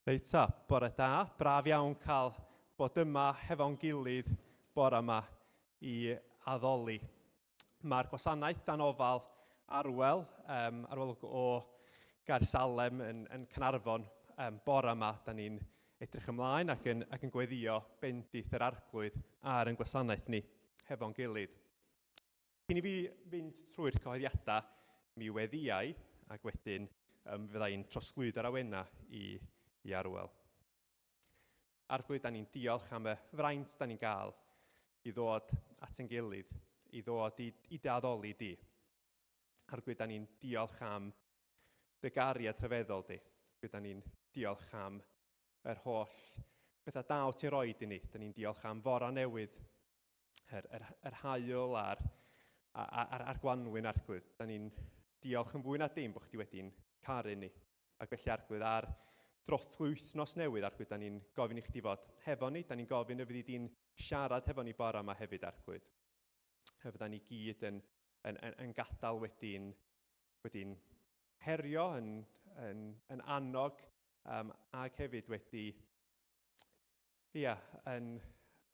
Reit ta, bore da. Braf iawn cael bod yma hefo'n gilydd bore yma i addoli. Mae'r gwasanaeth dan ofal Arwel, um, Arwel o Gaersalem yn, yn Caernarfon um, bore yma. Da ni'n edrych ymlaen ac yn, ac yn gweddio bendith yr arglwydd ar ein gwasanaeth ni hefo'n gilydd. Cyn i fi fynd trwy'r cyhoeddiadau, mi weddiau, ac wedyn um, fydda i'n trosglwyddo'r awenau i, i Arwel. Arglwydd, da ni'n diolch am y fraint da ni'n gael i ddod at ein gilydd, i ddod i, i dy addoli di. Arglwydd, da ni'n diolch am dy gariad rhyfeddol di. Arglwydd, da ni'n diolch am yr holl bethau da o ti'n rhoi i ni. Da ni'n diolch am fora newydd, yr, yr, yr haul a'r, a'r, a'r gwanwyn arglwydd. Da ni'n diolch yn fwy na dim bod chdi wedi'n caru ni. Ac felly arglwydd, ar drothwy wythnos newydd arglwydd, da ni'n gofyn i chdi fod hefo ni. Da ni'n gofyn y fyddi di'n siarad hefo ni bore yma hefyd arglwydd. Fydda ni gyd yn, yn, yn, yn gadael wedi'n wedi herio, yn, yn, yn annog, um, ac hefyd wedi ia, yn,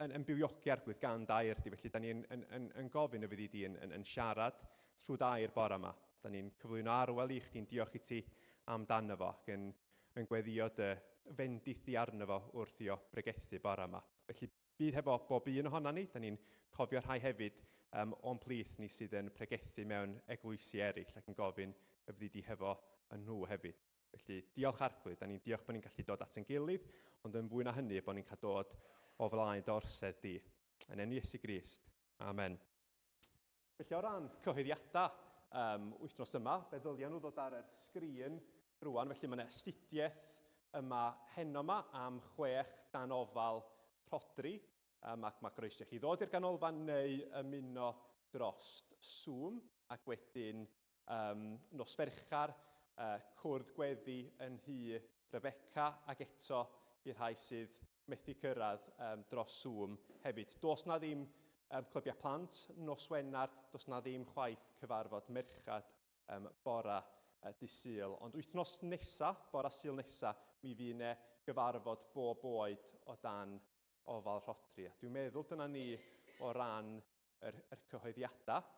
yn, yn bywiogi arglwydd gan dair di. Felly, da ni'n yn, yn, yn gofyn y fyddi di yn, yn, yn siarad trwy dair bore yma. Da ni'n cyflwyno arwel i chdi'n diolch i ti amdano fo ac yn, yn gweddio dy fendith di arno fo wrth i o bregethu bore yma. Felly, bydd hefo bob un ohona ni, da ni'n cofio rhai hefyd um, o'n plith ni sydd yn pregethu mewn eglwysi eraill ac yn gofyn y fyddi di hefo yn nhw hefyd. Felly, diolch Arglwydd, da ni'n diolch bod ni'n gallu dod at ein gilydd, ond yn fwy na hynny, bod ni'n cael dod o flaen dy orsedd di. Yn enw Iesu Grist. Amen. Felly, o ran cyhoeddiadau um, wythnos yma, fe ddyliau nhw ddod ar yr sgrin rwan, felly mae yna astudiaeth yma heno yma am chwech dan ofal Rhodri, um, ac mae groeso chi ddod i'r ganolfan neu ymuno drost Zoom, ac wedyn um, nos Fercher, uh, cwrdd gweddi yn nhŷ Rebecca ac eto i'r rhai sydd methu cyrraedd um, dros Zoom hefyd. Does na ddim um, clybiau plant nos Wener, does na ddim chwaith cyfarfod merchad um, bora uh, dy Sul. Ond wythnos nesa, bora Sul nesa, mi fydd yna gyfarfod bob oed o dan ofal Rhodri. A dwi'n meddwl dyna ni o ran yr, yr cyhoeddiadau.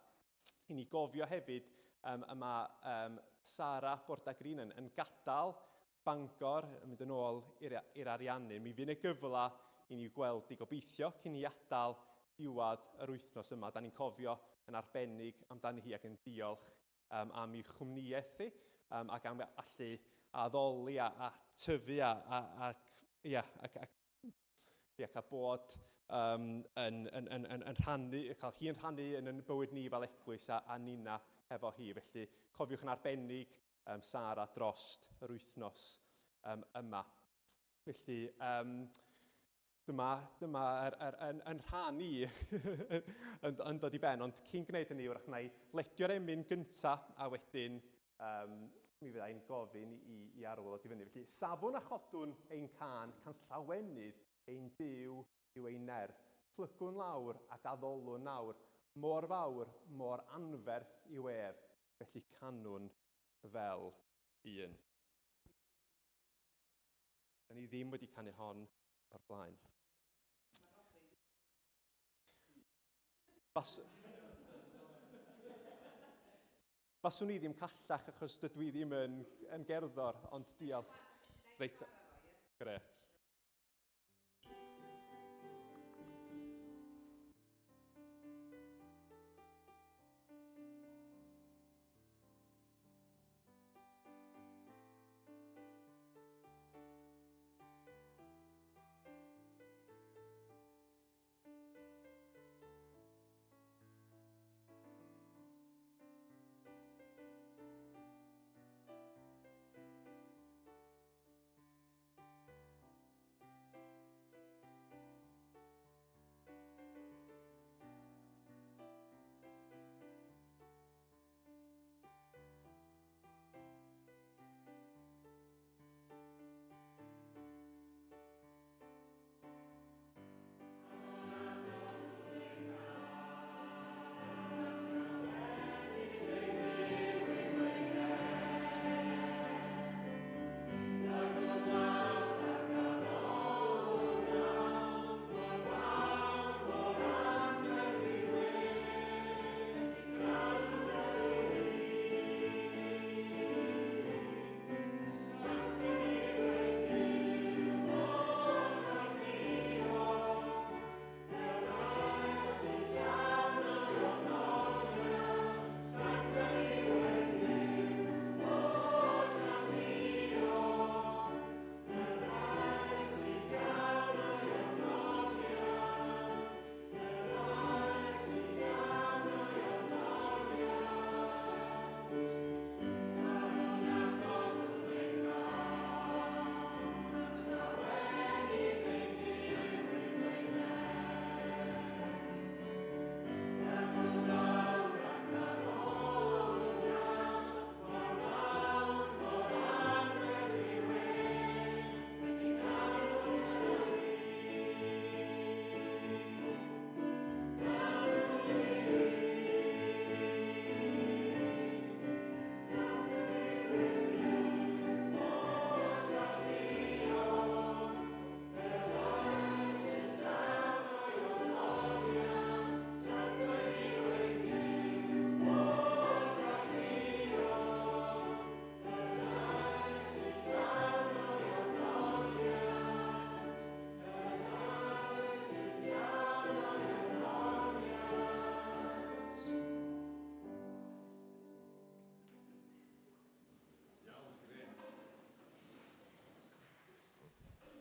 I ni gofio hefyd, um, yma um, Sara Borda Green yn, yn gadael Bangor, yn mynd yn ôl i'r Ariannin. Mi fydd yna gyfle i ni gweld di gobeithio cyn i adael diwedd yr wythnos yma. Da ni'n cofio yn arbennig amdani hi ac yn diolch um, am ei chwmnïaeth hi um, ac am allu addoli a, a tyfu a, a, ac, ia, ac, ac Ia, cael bod um, yn, yn, yn, yn, yn rhannu, cael hi'n rhannu yn yn bywyd ni fel eglwys a, a nina hefo hi. Felly cofiwch yn arbennig um, Sara drost yr wythnos um, yma. Felly um, dyma, dyma yr, yr, yn, yn rhan i yn, yn dod i ben, ond cyn gwneud hynny, wrach na i ledio'r emyn gyntaf a wedyn um, mi fydda i'n gofyn i, i Arwel ddod i fyny. Felly, safwn a chodwn ein cân, cans llawenydd ein Duw yw ein nerth. Plygwn lawr ac addolwn nawr, mor fawr, mor anferth yw ef, felly canwn fel un. Da ni ddim wedi canu hon o'r blaen. Bas... Faswn i ddim callach achos dydw i ddim yn, yn gerddor, ond diolch. Reit, gret.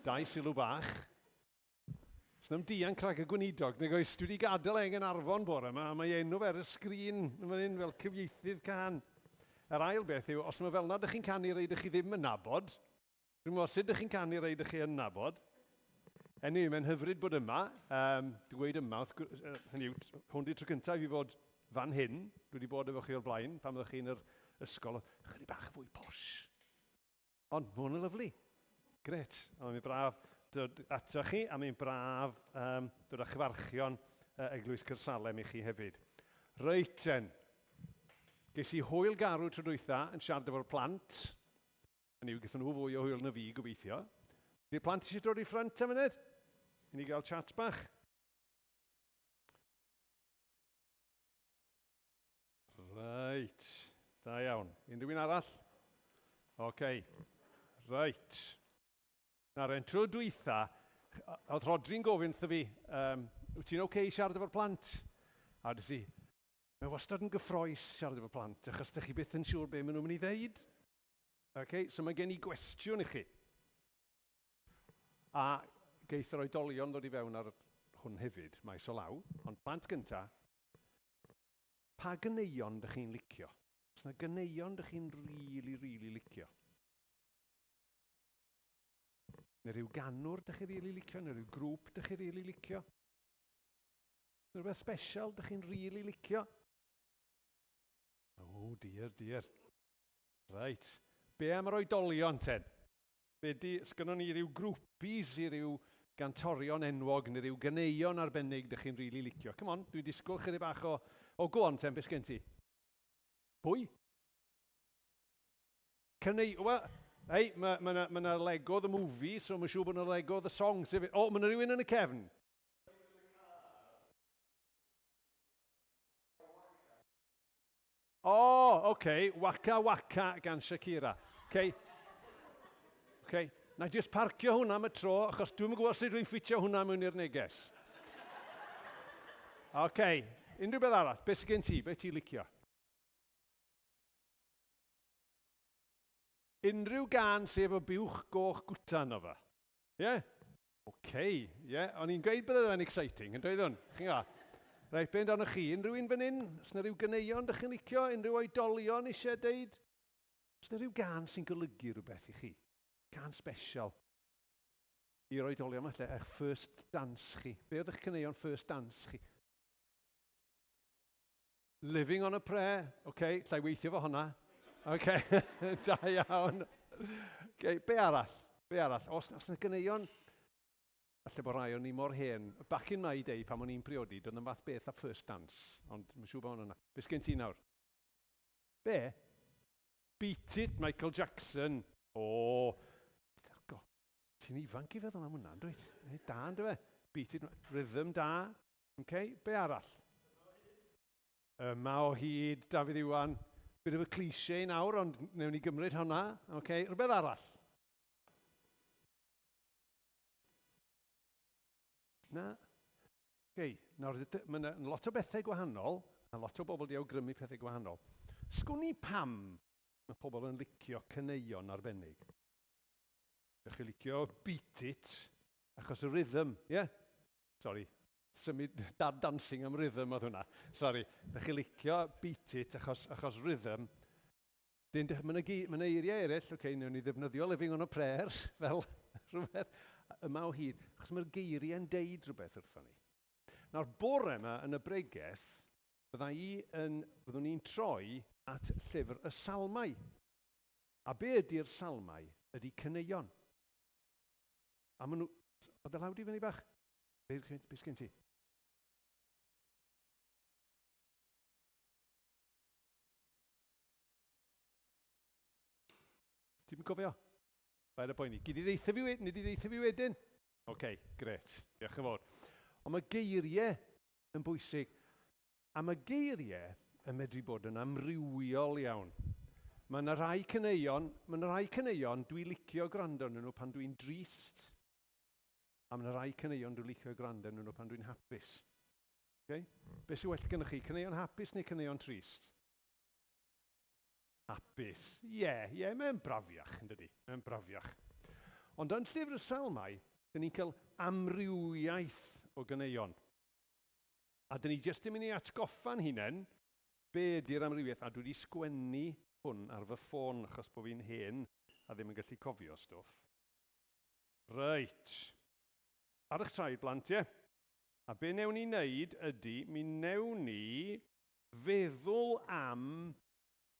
Dau sylw bach. Sna'm dianc rhag y gweinidog, nag oes? Dwi wedi gadael e yng Nghaernarfon bore yma, a mae enw fe ar y sgrin yn fan hyn fel cyfieithydd cân. Yr ail beth yw, os mae fel 'na dych chi'n canu rei dych chi ddim yn nabod, dwi'm yn gwybod sut dych chi'n canu rei dych chi yn nabod. Anyway, mae'n hyfryd bod yma. Dwi'n gweud yma, wrth gwrs, hynny yw, hwn 'di'r tro cyntaf i fi fod fan hyn. Dwi wedi bod efo chi o'r blaen pan oeddech chi yn yr ysgol, chydig bach fwy posh. Ond mae hwn yn lyfli. Grêt. A mae'n braf dod ato chi, a mae'n braf dod â chyfarchion Eglwys Caersalem i chi hefyd. Reit ten. Ges i hwyl garw tro dwytha yn siarad efo'r plant. Hynny yw, gaethon nhw fwy o hwyl na fi, gobeithio. Ydy'r plant eisiau dod i ffrynt am funud? I ni gael chat bach. Reit, da iawn. Unrhyw un arall? Oce, reit. Nawr, en tro dwytha, oedd Rhodri'n gofyn wrtho fi, wyt ti'n oce okay i siarad efo'r plant? A dys i, mae wastad yn gyffroes siarad efo plant, achos dych chi byth yn siŵr be maen nhw'n mynd i ddeud. Okay, so mae gen i gwestiwn i chi. A geith yr oedolion ddod i fewn ar hwn hefyd, maes o law, ond plant gynta, Pa ganeuon dych chi'n licio? Oes 'na ganeuon dych chi'n rili, rili licio? Neu rhyw ganwr dych chi'n rili licio, neu rhyw grŵp dych chi'n rili licio? Neu rhywbeth special dych chi'n rili licio? O, dear, dear. Reit. Be am yr oedolion, ten? Be di, sgynnon ni ryw groupies i ryw gantorion enwog neu ryw ganeuon arbennig dych chi'n rili licio? Come on, dwi'n disgwyl chydig bach o... O, go on ten, be sgen ti? Pwy? Caneu... Wel, hei, mae ma 'na ma 'na Lego the Movie, so mae'n siŵr bod 'na Lego the Songs hefyd. O, mae 'na rywun yn y cefn. O, oce, Waka Waka gan Shakira. Oce, oce, na i jyst parcio hwnna am y tro, achos dwi'm yn gwybod sut dwi'n ffitio hwnna mewn i'r neges. Oce, unrhyw beth arall? Be sydd gen ti? Be ti'n licio? Unrhyw gân sy efo buwch goch gwta yno fo. Ie? Yeah? Ok, ie, yeah. O'n i'n gweud bydde fe'n exciting, yn doeddwn? Chi'n gwybod? Reit, be amdano chi? Unrhyw un fan hyn? Os yna rhyw ganeuon dych chi'n licio? Unrhyw oedolion eisiau deud? Os yna rhyw gan sy'n golygu rhywbeth i chi? Can special? I'r oedolion falle, eich first dance chi. Be oedd eich caneuon first dance chi? Living on a prayer. Ok, llai weithio fo hwnna. Ok, da iawn. Ok, be arall? Be arall? Os, os yna ganeuon, falle bod rai o'n ni mor hen. Back in my day, pan o'n i'n priodi, doedd yn fath beth a first dance. Ond mae'n siŵr bod hwnna. Be sgen ti nawr? Be? Beat It, Michael Jackson. O, oh, ti'n ifanc i feddwl am hwnna, dwyt? Da, ynddo fe? Beat It, rhythm da. Ok, be arall? Yma o hyd, Dafydd Iwan. Bit of a cliché nawr, ond newn ni gymryd hwnna. Ok, rhywbeth arall? Na? Ok, nawr, mae yna lot o bethau gwahanol, a lot o bobl di awgrymu pethau gwahanol. Sgwn i pam mae pobl yn licio caneuon arbennig. Dych chi'n licio Beat It, achos y rhythm, ie? Yeah? Sori, symud, dad dancing am rhythm oedd hwnna. Sori, ydych chi'n licio Beat It achos, achos rhythm. Dyn, mae yna ma eiriau eraill, oce, okay, newn ni ddefnyddio Living on a Prayer fel rhywbeth yma o hyd, achos mae'r geiriau'n deud rhywbeth wrthon ni. Nawr, bore yma yn y bregeth, bydda i yn, byddwn ni'n troi at llyfr y Salmau. A be ydy'r Salmau? Ydy caneuon. A maen nhw... O dy law di fyny bach? Be, be sgen ti? Ti'n mynd cofio? Paid â poeni. Gyd i ddeitha fi wedyn, nid i ddeitha fi wedyn. Oce, okay, gret. Diolch yn fawr. Ond mae geiriau yn bwysig. A mae geiriau yn medru bod yn amrywiol iawn. Mae yna rai caneuon, mae yna rai caneuon dwi licio gwrando arnyn nhw pan dwi'n drist, a mae yna rai caneuon dwi'n licio gwrando arnyn nhw pan dwi'n hapus. Okay? Be sy'n well gennych chi, caneuon hapus neu caneuon trist? Hapus. Ie, yeah, ie, yeah, mae'n brafiach, yn dydi? Mae'n brafiach. Ond yn llyfr y Salmau, dyn ni'n cael amrywiaeth o ganeuon. A dyn ni jyst yn mynd i atgoffa'n hunain be ydy'r amrywiaeth, a dwi wedi sgwennu hwn ar fy ffôn achos bod fi'n hen a ddim yn gallu cofio stwff. Reit. Ar eich traed, blant, ie? A be newn ni wneud ydy, mi newn ni feddwl am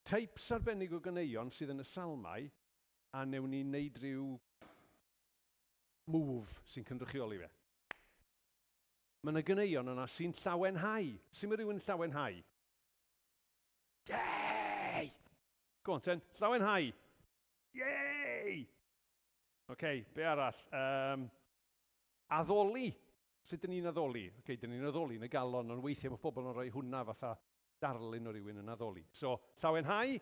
types arbennig o ganeuon sydd yn y Salmau, a newn ni wneud rhyw move sy'n cynrychioli fe. Mae yna ganeuon yna sy'n llawenhau. Sut mae rhywun yn llawenhau? Yay! Go on ten, llawenhau! Yay! OK, be arall? Addoli. Sut dyn ni'n addoli? OK, dyn ni'n addoli yn y galon, ond weithiau mae pobl yn rhoi hwnna fatha darlun o rywun yn addoli. So, llawenhau,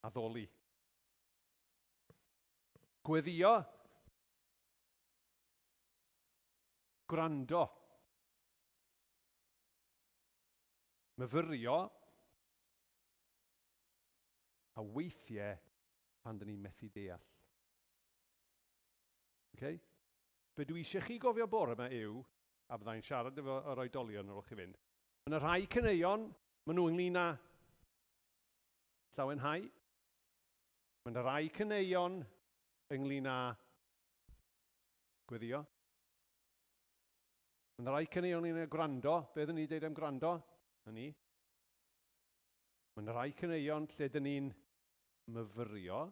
addoli. Gweddio, gwrando. Myfyrio, a weithiau pan dyn ni'n methu deall. Okay? Be dwi eisiau chi gofio bore yma yw, a fyddai'n siarad efo yr oedolion ar ôl chi fynd, mae yna rhai caneuon, maen nhw ynglyn â llawenhau. Mae yna rai caneuon ynglyn â gweddio. Mae yna rai caneuon ynglyn â gwrando. Be oeddwn ni'n deud am gwrando? Na ni. Mae yna rai caneuon lle dyn ni'n myfyrio,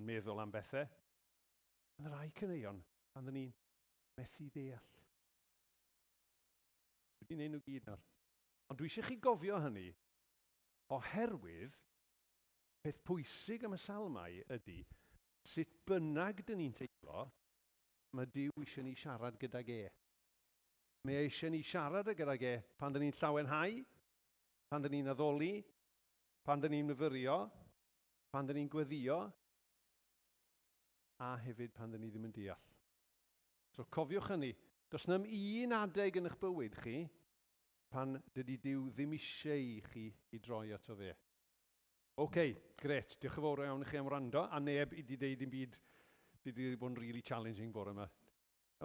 yn meddwl am bethau. Mae yna rai caneuon pan dyn ni'n methu deall. Dwi wedi gwneud nhw gyd nawr. Ond dwi eisiau chi gofio hynny, oherwydd peth pwysig am y salmau ydy, sut bynnag dyn ni'n teimlo, mae Duw eisiau ni siarad gydag e. Mae e eisiau ni siarad gydag e pan dyn ni'n llawenhau, pan dyn ni'n addoli, pan dyn ni'n myfyrio, pan dyn ni'n gweddio, a hefyd pan dyn ni ddim yn deall. So cofiwch hynny, does na'm un adeg yn eich bywyd chi pan dydy Duw ddim eisiau i chi i droi ato fe. OK, gret, diolch yn fawr iawn i chi am wrando, a neb i di deud dim byd di di bod yn really challenging bore yma.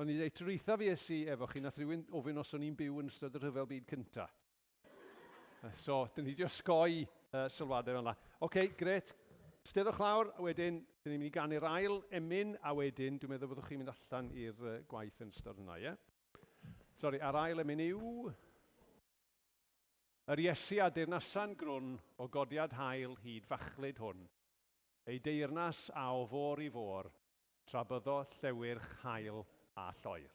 O'n i dweud, trwytha fi es i efo chi, nath rhywun ofyn os o'n i'n byw yn ystod y rhyfel byd cynta. So, dyn ni wedi osgoi sylwadau fel yna. OK, gret. Steddwch lawr, a wedyn, dyn ni'n mynd i ganu'r ail emyn, a wedyn, dwi'n meddwl byddwch chi'n mynd allan i'r gwaith yn ystod yna, ie? Sori, a'r ail emyn yw... Yr Iesu a deyrnasa'n grwn o godiad haul hyd fachlud hwn, ei deyrnas a o fôr i fôr, tra byddo llewyrch haul a lloer.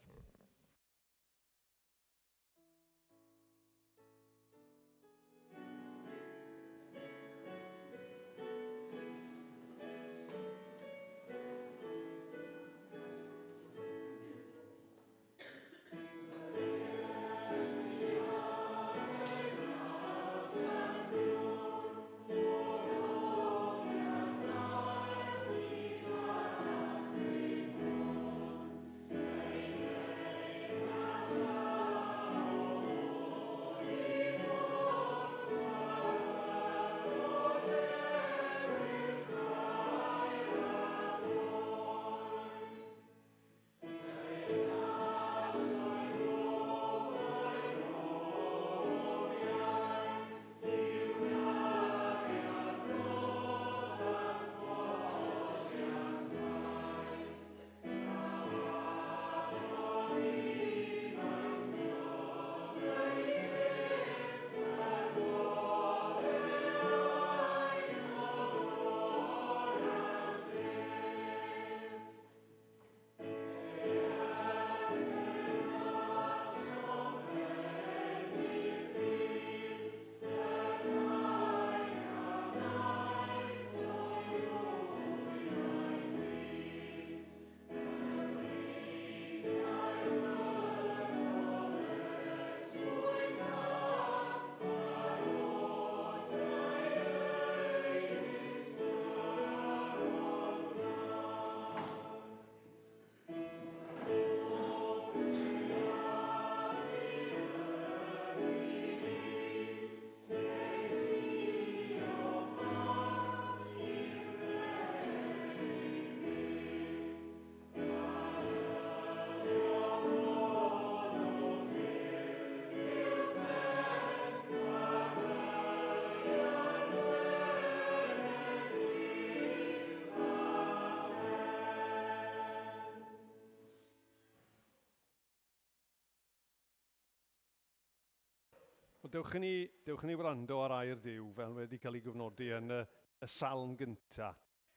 Wel, dewch i ni, dewch i ni wrando ar air Duw fel wedi cael ei gofnodi yn y, y salm gynta,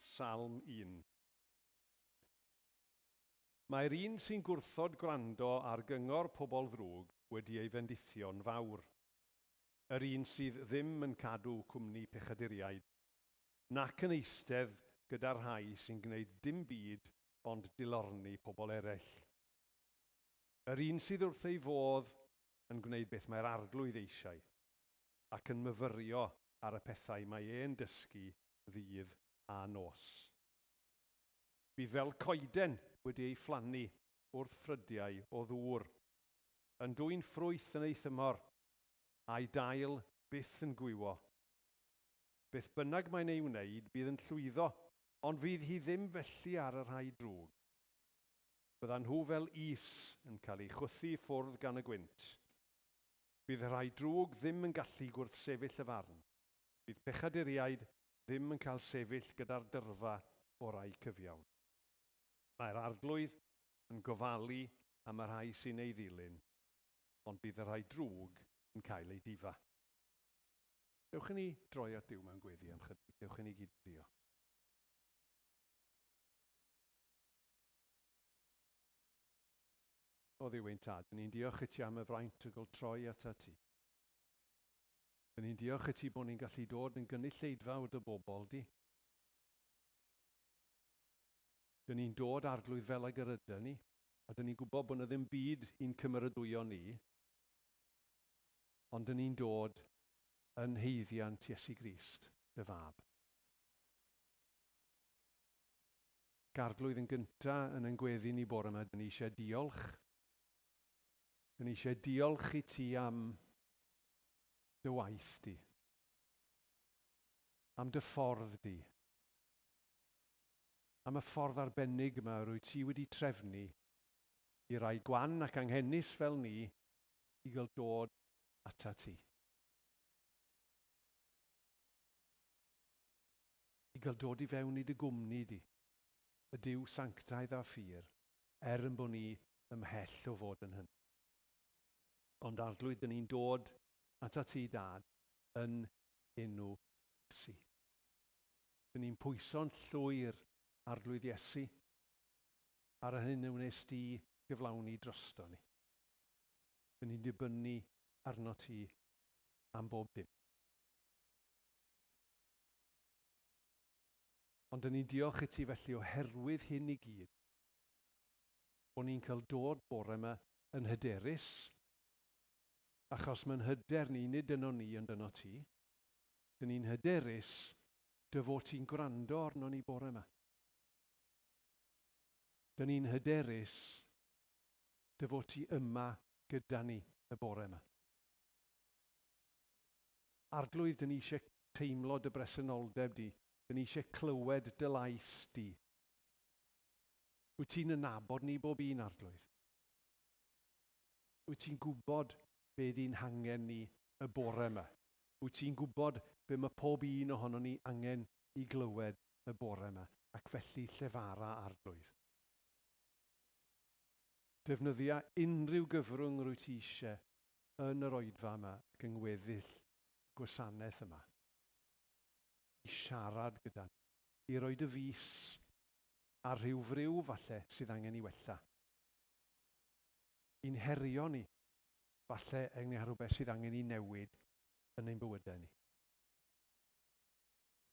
Salm 1. Mae'r un sy'n gwrthod gwrando ar gyngor pobl ddrwg wedi ei fendithio'n fawr. Yr un sydd ddim yn cadw cwmni pechaduriaid, nac yn eistedd gyda'r rhai sy'n gwneud dim byd ond dilorni pobl eraill. Yr un sydd wrth ei fodd yn gwneud beth mae'r Arglwydd eisiau, ac yn myfyrio ar y pethau mae e'n dysgu ddydd a nos. Bydd fel coeden wedi ei phlannu wrth ffrydiau o ddŵr, yn dwyn ffrwyth yn ei thymor, a'i dail byth yn gwywo. Beth bynnag mae'n ei wneud, bydd yn llwyddo, ond fydd hi ddim felly ar y rhai drwg. Byddan nhw fel is yn cael eu chwythu i ffwrdd gan y gwynt. Bydd y rhai drwg ddim yn gallu gwrthsefyll y farn. Bydd pechaduriaid ddim yn cael sefyll gyda'r dyrfa o rai cyfiawn. Mae'r Arglwydd yn gofalu am y rhai sy'n ei ddilyn, ond bydd y rhai drwg yn cael eu difa. Dewch i ni droi at Dduw mewn gweddi am chydig. Dewch i ni gyd-ddio. O Dduw ein Tad, ni'n diolch i ti am y fraint o gael troi atat ti. Dyn ni'n diolch i ti bod ni'n gallu dod yn gynulleidfa o dy bobl di. Dyn ni'n dod Arglwydd fel ag yr ydyn ni, a dyn ni'n gwybod bod yna ddim byd i'n cymeradwyo ni, ond dyn ni'n dod yn haeddiant Iesu Grist, dy fab. Garglwydd yn gynta yn ein gweddi ni bore yma, dyn ni eisiau diolch. Dyn ni eisiau diolch i ti am dy waith di, am dy ffordd di, am y ffordd arbennig yma rwy ti wedi trefnu i rai gwan ac anghenus fel ni i gael dod ata ti. I gael dod i fewn i dy gwmni di, y Duw sanctaidd a phur, er yn bod ni ymhell o fod yn hynny. Ond Arglwydd, dyn ni'n dod atat ti, Dad, yn enw Iesu. Dyn ni'n pwyso'n llwyr, Arglwydd Iesu, ar yr hyn y wnes di gyflawni drosto ni. Dyn ni'n dibynnu arno ti am bob dim. Ond dyn ni'n diolch i ti felly oherwydd hyn i gyd, bod ni'n cael dod bore yma yn hyderus, achos mae'n hyder ni, nid yno ni, ond yno ti. Dyn ni'n hyderus dy fod ti'n gwrando arno ni bore yma. Dyn ni'n hyderus dy fod ti yma gyda ni y bore yma. Arglwydd, dyn ni eisiau teimlo dy bresenoldeb di. Dyn ni eisiau clywed dy lais di. Wyt ti'n yn nabod ni bob un, Arglwydd? Wyt ti'n gwybod be di'n hangen ni y bore yma? Wyt ti'n gwybod be mae pob un ohono ni angen i glywed y bore yma? Ac felly llefara, Arglwydd. Defnyddia unrhyw gyfrwng rwyt ti eisiau yn yr oedfa yma ac yng ngweddill y gwasanaeth yma i siarad gyda ni, i roi dy fys ar rhyw friw falle sydd angen i wella, i'n herio ni falle ynglŷn â rhywbeth sydd angen i newid yn ein bywydau ni.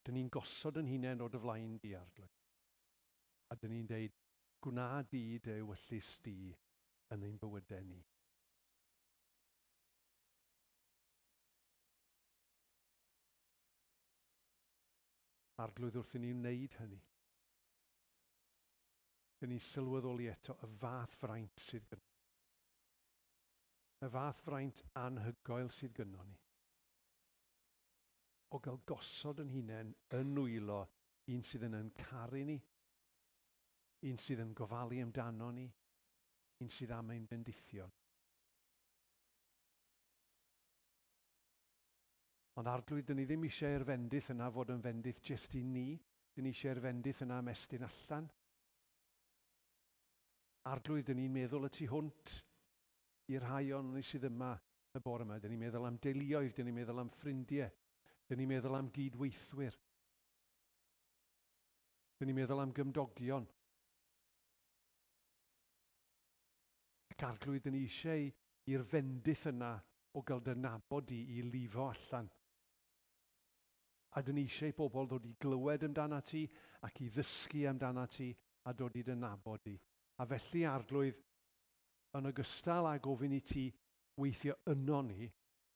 Dyn ni'n gosod yn hunain o dy flaen di, Arglwydd, a dyn ni'n deud, gwna di dy ewyllys di yn ein bywydau ni. Arglwydd, wrth i ni wneud hynny, dyn ni'n sylweddoli eto y fath fraint sydd gynnon ni. Y fath fraint anhygoel sydd gynnon ni. O gael gosod yn hunain yn nwylo un sydd yn yn caru ni, un sydd yn gofalu amdano ni, un sydd am ein bendithio ni. Ond Arglwydd, dyn ni ddim eisiau i'r fendith yna fod yn fendith jyst i ni. Dyn ni eisiau i'r fendith yna ymestyn allan. Arglwydd, dyn ni'n meddwl y tu hwnt i'r rhai o'n ni sydd yma. y bore yma. Dyn ni'n meddwl am deuluoedd, dyn ni'n meddwl am ffrindiau, dyn ni'n meddwl am gydweithwyr. Dyn ni'n meddwl am gymdogion. Ac Arglwydd, dyn ni eisiau i'r fendith yna o gael dy nabod di i lifo allan. A dyn ni eisiau bobl ddod i glywed amdana ti ac i ddysgu amdana ti a dod i dy nabod di. A felly, Arglwydd, yn ogystal â gofyn i ti weithio yno ni,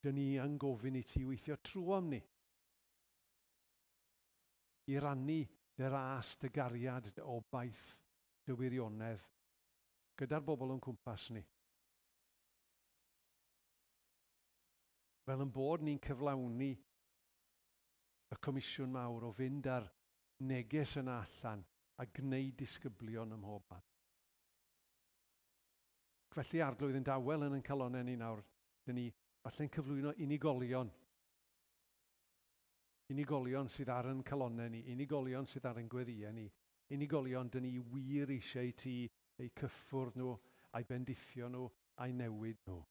dyn ni yn gofyn i ti weithio trwom ni. I rannu dy ras, dy gariad, dy obaith, dy wirionedd gyda'r bobl o'n cwmpas ni. Fel yn bod ni'n cyflawni y comisiwn mawr o fynd â'r neges yna allan a gwneud disgyblion ym mhob man. Ac felly, Arglwydd, yn dawel yn ein calonnau ni nawr, dyn ni falle'n cyflwyno unigolion. Unigolion sydd ar yn calonnau ni, unigolion sydd ar yn gweddïau ni, unigolion dyn ni wir eisiau i ti eu cyffwrdd nhw, a'u bendithio nhw, a'u newid nhw.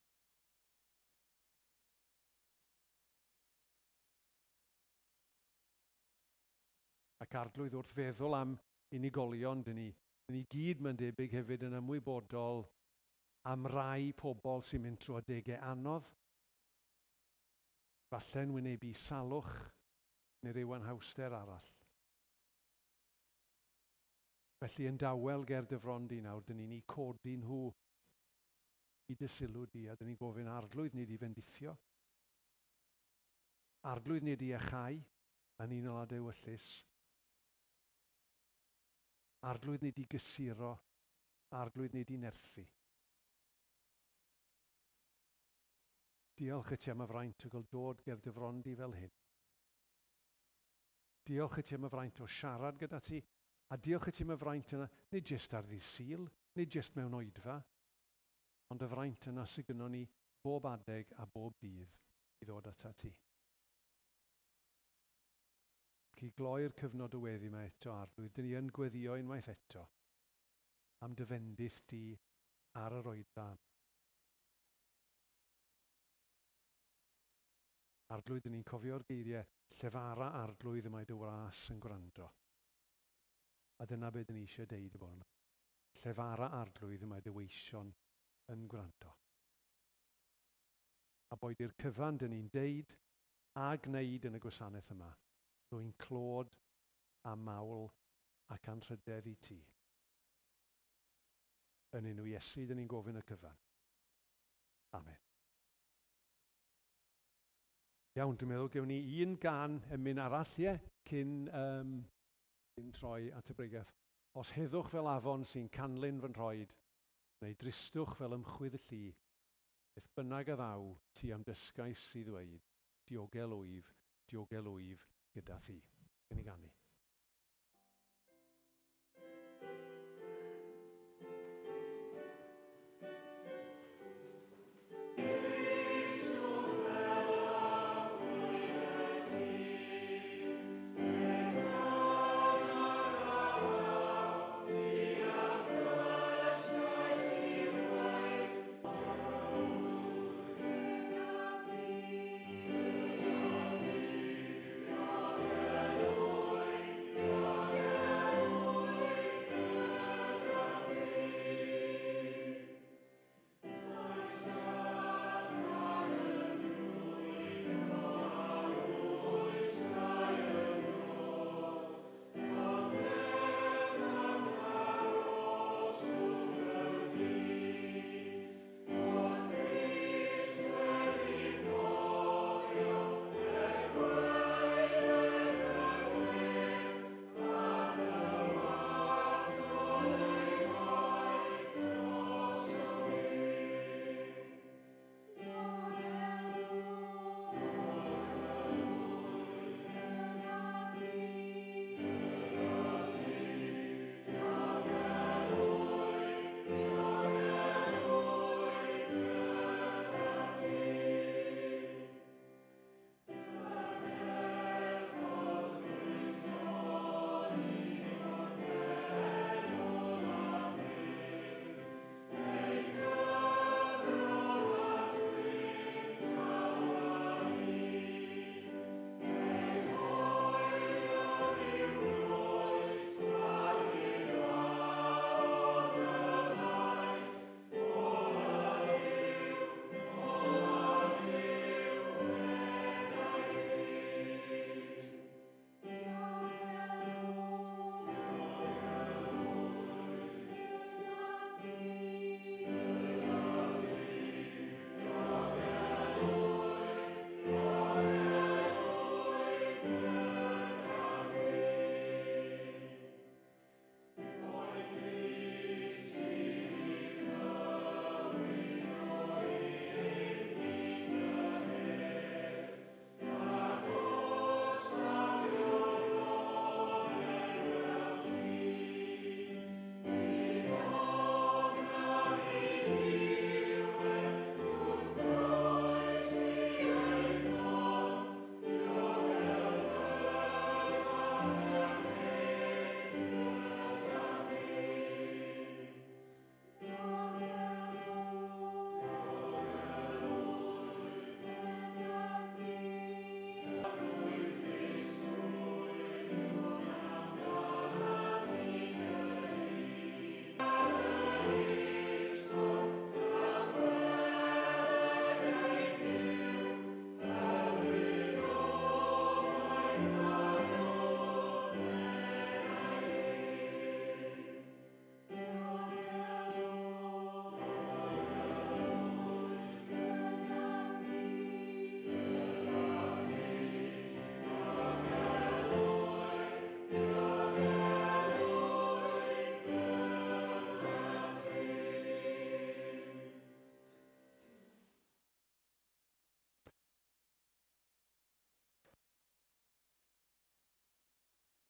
Ac Arglwydd, wrth feddwl am unigolion, dyn ni, dyn ni gyd, mae'n debyg, hefyd yn ymwybodol am rai pobl sy'n mynd trwy adegau anodd, falle'n wynebu salwch neu ryw anhawster arall. Felly yn dawel ger dy fron di nawr, dyn ni'n eu codi nhw i dy sylw di, a dyn ni'n gofyn, Arglwydd, nid i fendithio, Arglwydd, nid i iachau, yn unol â dy ewyllys. Arglwydd, nid i gysuro, Arglwydd, nid i nerthu. Diolch i ti am y fraint o gael dod ger dy fron di fel hyn. Diolch i ti am y fraint o siarad gyda ti, a diolch i ti am y fraint yna, nid jyst ar ddydd Sul, nid jyst mewn oedfa, ond y fraint yna sydd gynnon ni bob adeg a bob dydd i ddod atat ti. Ac i gloi'r cyfnod o weddi yma eto, Arglwydd, dyn ni yn gweddio unwaith eto am dy fendith di ar yr oedfa yma. Arglwydd, dyn ni'n cofio'r geiriau, llefara Arglwydd y mae dy wras yn gwrando. A dyna be dyn ni eisiau deud y bore yma. Llefara Arglwydd y mae dy weision yn gwrando. A boed i'r cyfan dyn ni'n deud a gwneud yn y gwasanaeth yma, ddwyn clod a mawl ac anrhydedd i ti. Yn enw Iesu dyn ni'n gofyn y cyfan. Amen. Iawn, dwi'n meddwl gewn ni un gan emyn arall, ie, cyn, um, cyn troi at y bregeth. Os heddwch fel afon sy'n canlyn fy nhroed, neu dristwch fel ymchwydd y lli, Beth bynnag a ddaw, ti a'm dysgais i ddweud, Diogel wyf, diogel wyf gyda thi. Gawn ni ganu.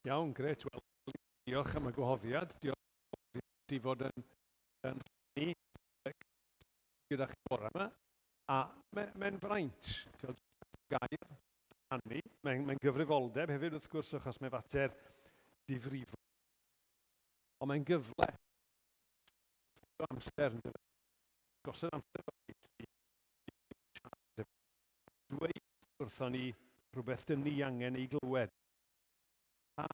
Iawn, grêt. Wel, diolch am y gwahoddiad. Diolch i fod yn, yn rhannu gyda chi bore yma. A mae'n mae fraint cael gair rhannu. Mae'n mae gyfrifoldeb hefyd, wrth gwrs, achos mae'n fater difrifol. Ond mae'n gyfle o amser, yn gosod amser i dweud wrthon ni rhywbeth dyn ni angen ei glywed. A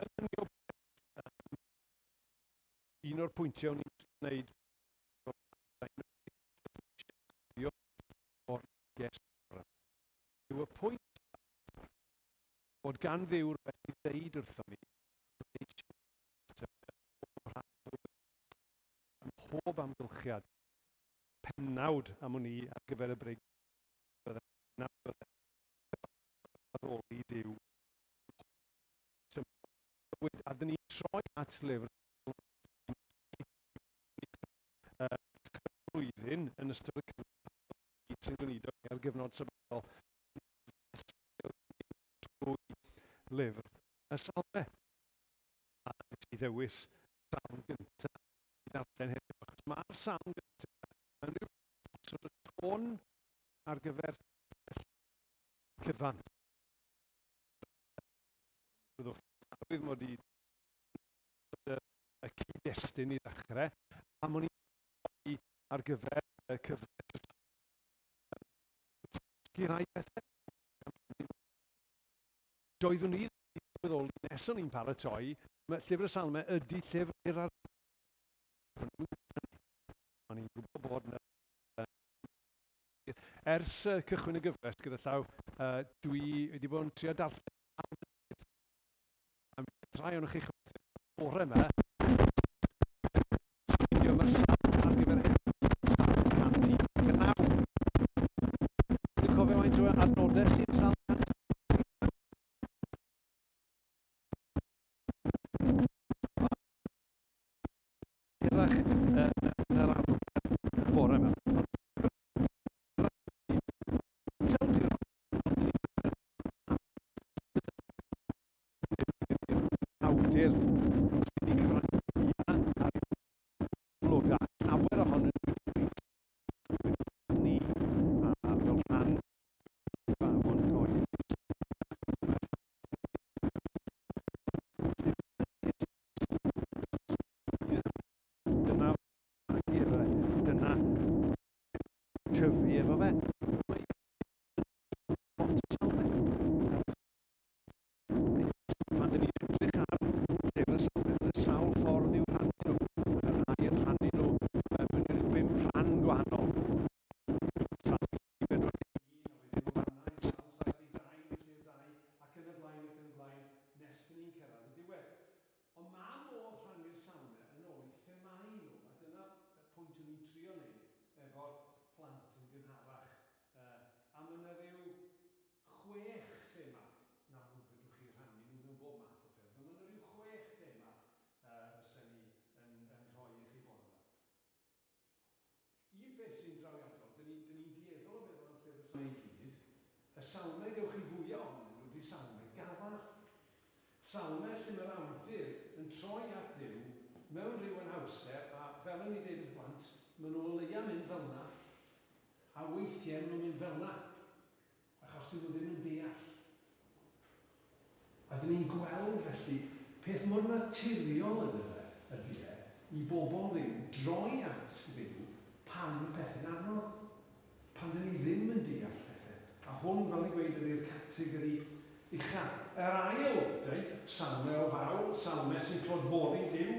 yn o un o'r pwyntiau o'n i'n gwneud o'r neges yw y pwynt bod gan Dduw rhywbeth i ddeud wrthon ni ym mhob amgylchiad. Pennawd am wn i ar gyfer y brig bydde addoli Duw. A dyn ni'n troi at lyfr blwyddyn yn ystod y cyfnod sy'n gweinidog ar gyfnod sabathol trwy lyfr y Salmau. A nes i ddewis salm gyntaf i ddarllen heddiw, achos mae'r salm gyntaf yn rhyw sort of tôn ar gyfer cyfan. Byddwch chi'n mod i y cyd-destun i ddechrau, a mwyn i ar gyfer y cyfres i rai pethau. Doeddwn i ddim yn sylweddoli nes o'n i'n paratoi, mae Llyfr y Salmau ydy llyfr yr O'n i'n gwybod bod yna Ers cychwyn y gyfres gyda llaw, dwi wedi bod yn trio darllen a rhai o'n chi chwerthin bore yma. Mae'r salm ar gyfer salm 119. Dwi'n cofio faint o adnodau sy'n salm 119? Hirach yn yr arfer bore yma. Awdur sydd wedi cyfrannu ar blog a llawer ohonyn nhw wedi ni a fel rhan o'n coed. Dyna dyna tyfu efo fe. Pan dyn ni'n edrych ar llyfr y Salmau, mae sawl ffordd i'w rhannu nhw. Mae rhai yn rhannu nhw mewn i ryw bum rhan gwahanol. Salm 41, Salm 72, Llyfr 2, ac yn y blaen ac yn y blaen, nes dyn ni'n cyrraedd y diwedd. Ond mae modd rhannu'r salmau yn ôl eu themâu nhw, a dyna'r pwynt o'n i'n trio wneud efo'r plant yn gynharach. A mae yna ryw chwech thema, yn amlwg fedrwch chi rhannu nhw mewn bob math o ffyrdd, ond mae yna ryw chwech thema fysen ni yn, yn rhoi i chi bore yma. Un peth sy'n drawiadol, dyn ni'n ni dueddol o feddwl am llyfr y Salmau i gyd, y Salmau gewch chi fwyaf ohonyn nhw ydy Salmau galar. Salmau lle mae'r awdur yn troi at Dduw mewn rhyw anhawster, a fel o'n i'n deud wrth blant, maen nhw o leia mynd fel 'na, a weithiau maen nhw'n mynd fel 'na, achos dyn nhw ddim yn deall. A dyn ni'n gweld felly peth mor naturiol ynddo fe ydy e i bobl Dduw droi at Dduw pan mae pethau'n anodd, pan dyn ni ddim yn deall pethau. A hwn, fel ni'n gweud, ydy'r categori ucha. Yr ail deip, salmau o fawl, salmau sy'n clodfori Duw,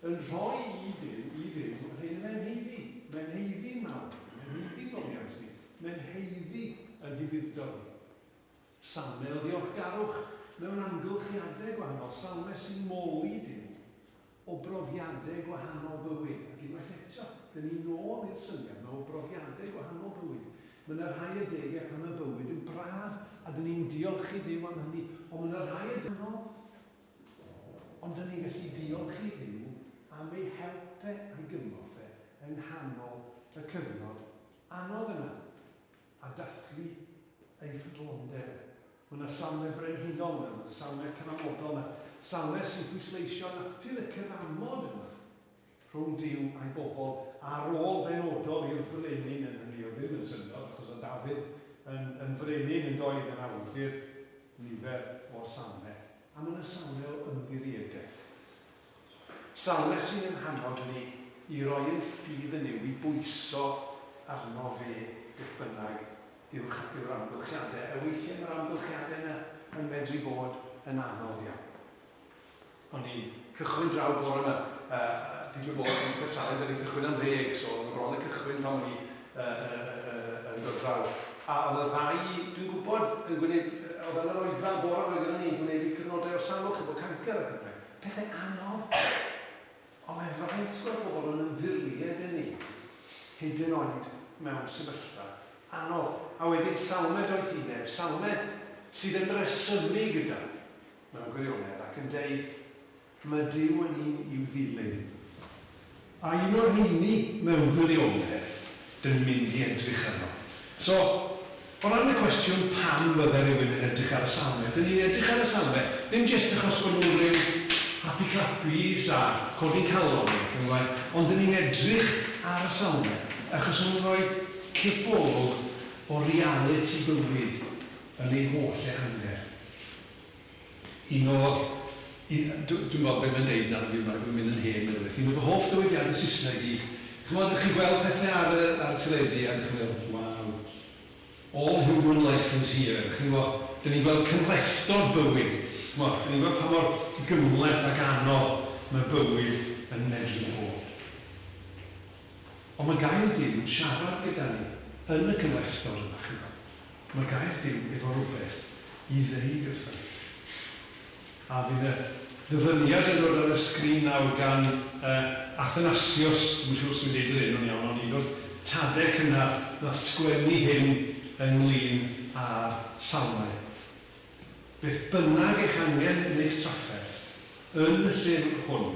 yn rhoi i Duw, i Dduw, yr hyn mae'n haeddu. Mae'n haeddu'n mawr ni, mae'n haeddu'n noliant ni, mae'n haeddu yn hufudd-dod ni. Salmau o ddiolchgarwch mewn amgylchiadau gwahanol, salmau sy'n moli Duw o brofiadau gwahanol bywyd. Ac unwaith eto, dyn ni nôl i'r syniad yma o brofiadau gwahanol bywyd. Mae yna rhai adegau pan mae bywyd yn braf, a dyn ni'n diolch i Dduw am hynny, ond mae yna rhai adegau anodd. Ond dyn ni'n gallu diolch i Dduw am ei help e a'i gymorth e yng nghanol y cyfnod anodd yna. a dathlu ei ffyddlondeb e. Mae yna salmau brenhinol yna, mae yna salmau cyfamodol yna. Salmau sy'n pwysleisio natur y cyfamod yma rhwng Duw a'i bobl ar ôl benodol i'r brenin yn hynny o ddim yn syndod, achos oedd Dafydd yn, yn frenin yn doedd yn awdur nifer o'r salmau. A mae yna salmau o ymddiriedaeth. Salmau sy'n ein hannog ni i roi ein ffydd yn Nuw, i bwyso arno fe beth bynnag yw'r yw'r amgylchiadau. A weithiau mae'r amgylchiadau yna yn medru bod yn anodd iawn. O'n i'n cychwyn draw bore yma, uh, digwydd bod yn Pethsalem, da ni'n cychwyn am ddeg, so oedd bron y cychwyn pan o'n i uh, uh, uh, yn dod draw. A oedd y ddau, dwi'n gwybod, yn gwneud, oedd yn yr oedfa bore yma gyda ni, yn gwneud eu cyfnodau o salwch efo cancr ac yn pethau. Pethau anodd. Ond mae'n fraint gweld pobl yn ymddiried yn ni, hyd yn oed mewn sefyllfa anodd. A wedyn salmau doethineb, salmau sydd yn rhesymu gyda mewn gwirionedd, ac yn deud, Mae Duw yn un i'w ddilyn. A un o'r rheini, mewn gwirionedd, dyn ni'n mynd i edrych arno. So, o ran y cwestiwn pam fydde rhywun yn edrych ar y Salmau, dyn ni'n edrych ar y Salmau ddim jyst achos bod nhw'n rhyw happy clappies a codi calon ni ac yn y blaen, ond dyn ni'n edrych ar y Salmau achos maen nhw'n rhoi cipolwg o realiti bywyd yn ei holl ehangder. Un o... Un, dw, dwi'n gweld be mae'n deud nawr, fi, mae'n mynd yn hen neu rywbeth. Un o fy hoff ddywediadau Saesneg i, chimod, dych chi'n gweld pethau ar y, ar y teledu a dych chi'n meddwl, waw, all human life is here. Chi'n gwybod, dyn ni'n gweld cymhlethdod bywyd. Chimod, dyn ni'n gweld pa mor gymhleth ac anodd mae bywyd yn medru bod. Ond mae gair Duw yn siarad gyda ni yn y cymhlethdod yma, chi'n gweld. Mae gair Duw efo rhywbeth i ddeud wrthon ni. A fydd y ddyfyniad yn dod ar y sgrin nawr gan uh, Athanasius, dwi'm yn siŵr os dwi'n deud yr enw'n iawn, ond un o'r tadau cynnar nath sgwennu hyn ynglyn â'r Salmau. Beth bynnag eich angen yn eich trafferth, yn y llyfr hwn,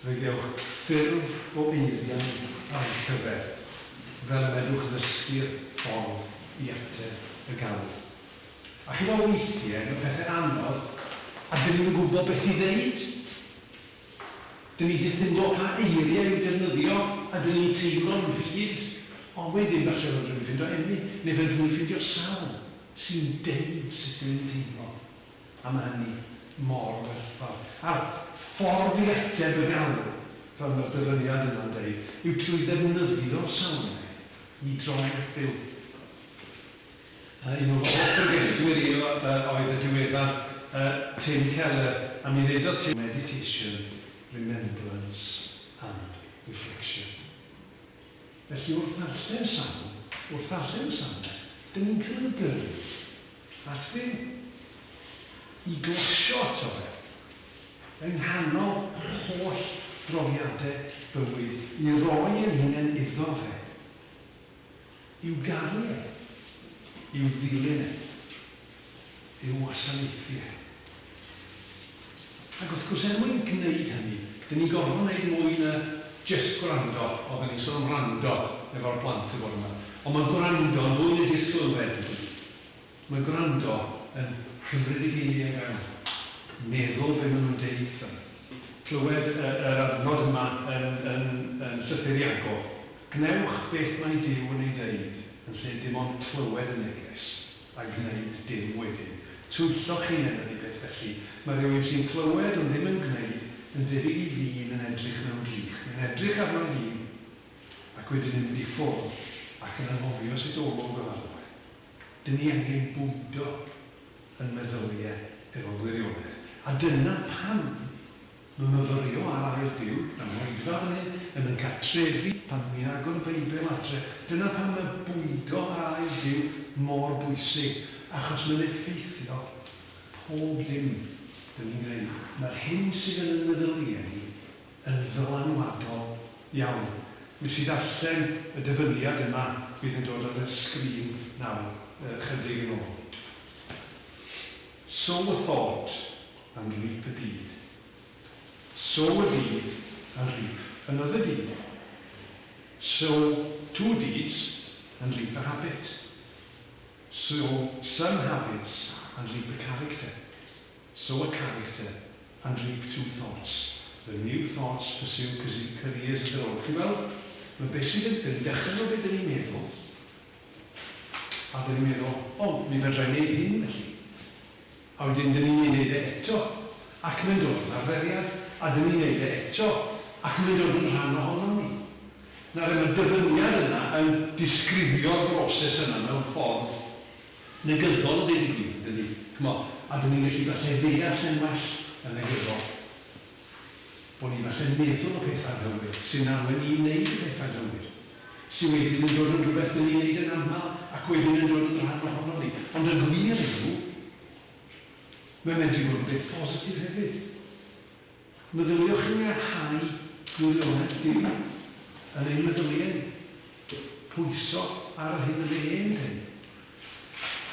Fe gewch ffurf o eiriau ar eich cyfer, fel y medrwch ddysgu'r ffordd i ateb y galw. A chimod weithiau mae pethau'n anodd a dyn ni'm yn gwybod beth i ddeud. Dyn ni jyst ddim yn gwybod pa eiriau i'w defnyddio a dyn ni'n teimlo'n fud. Ond wedyn falle fedrwn ni ffindo emyn neu fedrwn ni ffindio salm sy'n deud sut dyn ni'n teimlo. A mae hynny mor werthfawr. A'r ffordd i ateb y galw, fel mae'r dyfyniad yma'n deud, yw trwy ddefnyddio'r salmau i droi at Dduw. Un o fy hoff bregethwyr i oedd y diweddar Tim Keller, a mi ddeudodd Tim, Meditation, remembrance and reflection. Felly wrth ddarllen salm, wrth ddarllen y salmau, dyn ni'n cael ein gyrru at Dduw, i glosio ato fe, yng nghanol holl brofiadau bywyd, i roi ein hunain iddo fe, i'w garu e, i'w ddilyn e, i'w wasanaethu e. Ac wrth gwrs, er mwyn gwneud hynny, dyn ni'n gorfod gwneud mwy na jyst gwrando. Oedden ni'n sôn am wrando efo'r plant y bore 'ma. Ond mae gwrando yn fwy na jyst clywed, yn dydi? Mae gwrando yn cymryd y geiriau fewn, meddwl be maen nhw'n deud wrtho ni. Clywed yr adnod yma yn, yn, yn Llythyr Iago, Gwnewch beth mae Duw yn ei ddeud yn lle dim ond clywed y neges. a gwneud dim wedyn. Twyllo'ch hunain ydy peth felly. Mae rhywun sy'n clywed ond ddim yn gwneud yn debyg i ddyn yn edrych mewn drych. Mae'n edrych arno'i hun ac wedyn yn mynd i ffwrdd ac yn anghofio sut olwg oedd arno fe. Dyn ni angen bwydo yn meddyliau efo gwirionedd. A dyna pam Mae myfyrio ar air Duw yn oedfa fan hyn, yn ein cartrefi, pan ni'n agor y Beibl adre. Dyna pam mae bwydo ar air Duw mor bwysig, achos mae'n effeithio pob dim dyn ni'n gwneud. Mae'r hyn sydd yn ein meddyliau ni yn ddylanwadol iawn. Wnes i ddarllen y dyfyniad yma fydd yn dod ar y sgrin nawr, chydig yn ôl. Sow a thought and reap a deed. Sow a deed and reap another deed. Sow two deeds and reap a habit. Sow some habits and reap a character. Sow a character and reap two thoughts. The new thoughts pursue careers of their own. Chi'n gweld? Mae beth sydd yn, yn dechrau o beth ni'n meddwl, a dyn ni'n meddwl, o, mi fedra i wneud hyn felly. A wedyn dyn ni'n ei wneud e eto, ac mae'n dod yn arferiad, a dyn ni'n wneud e eto, ac mae'n dod yn rhan ohono ni. Nawr, mae'r dyfyniad yna yn disgrifio'r broses yna mewn ffordd negyddol, a deud y gwir, dydy. Ch'mo', a dyn ni'n gallu falle ddeall e'n well yn negyddol. Bod ni falle'n meddwl y pethau anghywir, sy'n arwain ni i wneud y pethau anghywir, sy wedyn yn dod yn rhywbeth dyn ni'n wneud yn aml ac wedyn yn dod yn rhan ohonon ni. Ond y gwir yw, mae'n medru bod yn beth positif hefyd. Meddyliwch i ni ar hau gwirionedd Duw yn ein meddyliau ni. Pwyso ar yr hyn y mae e'n dweud.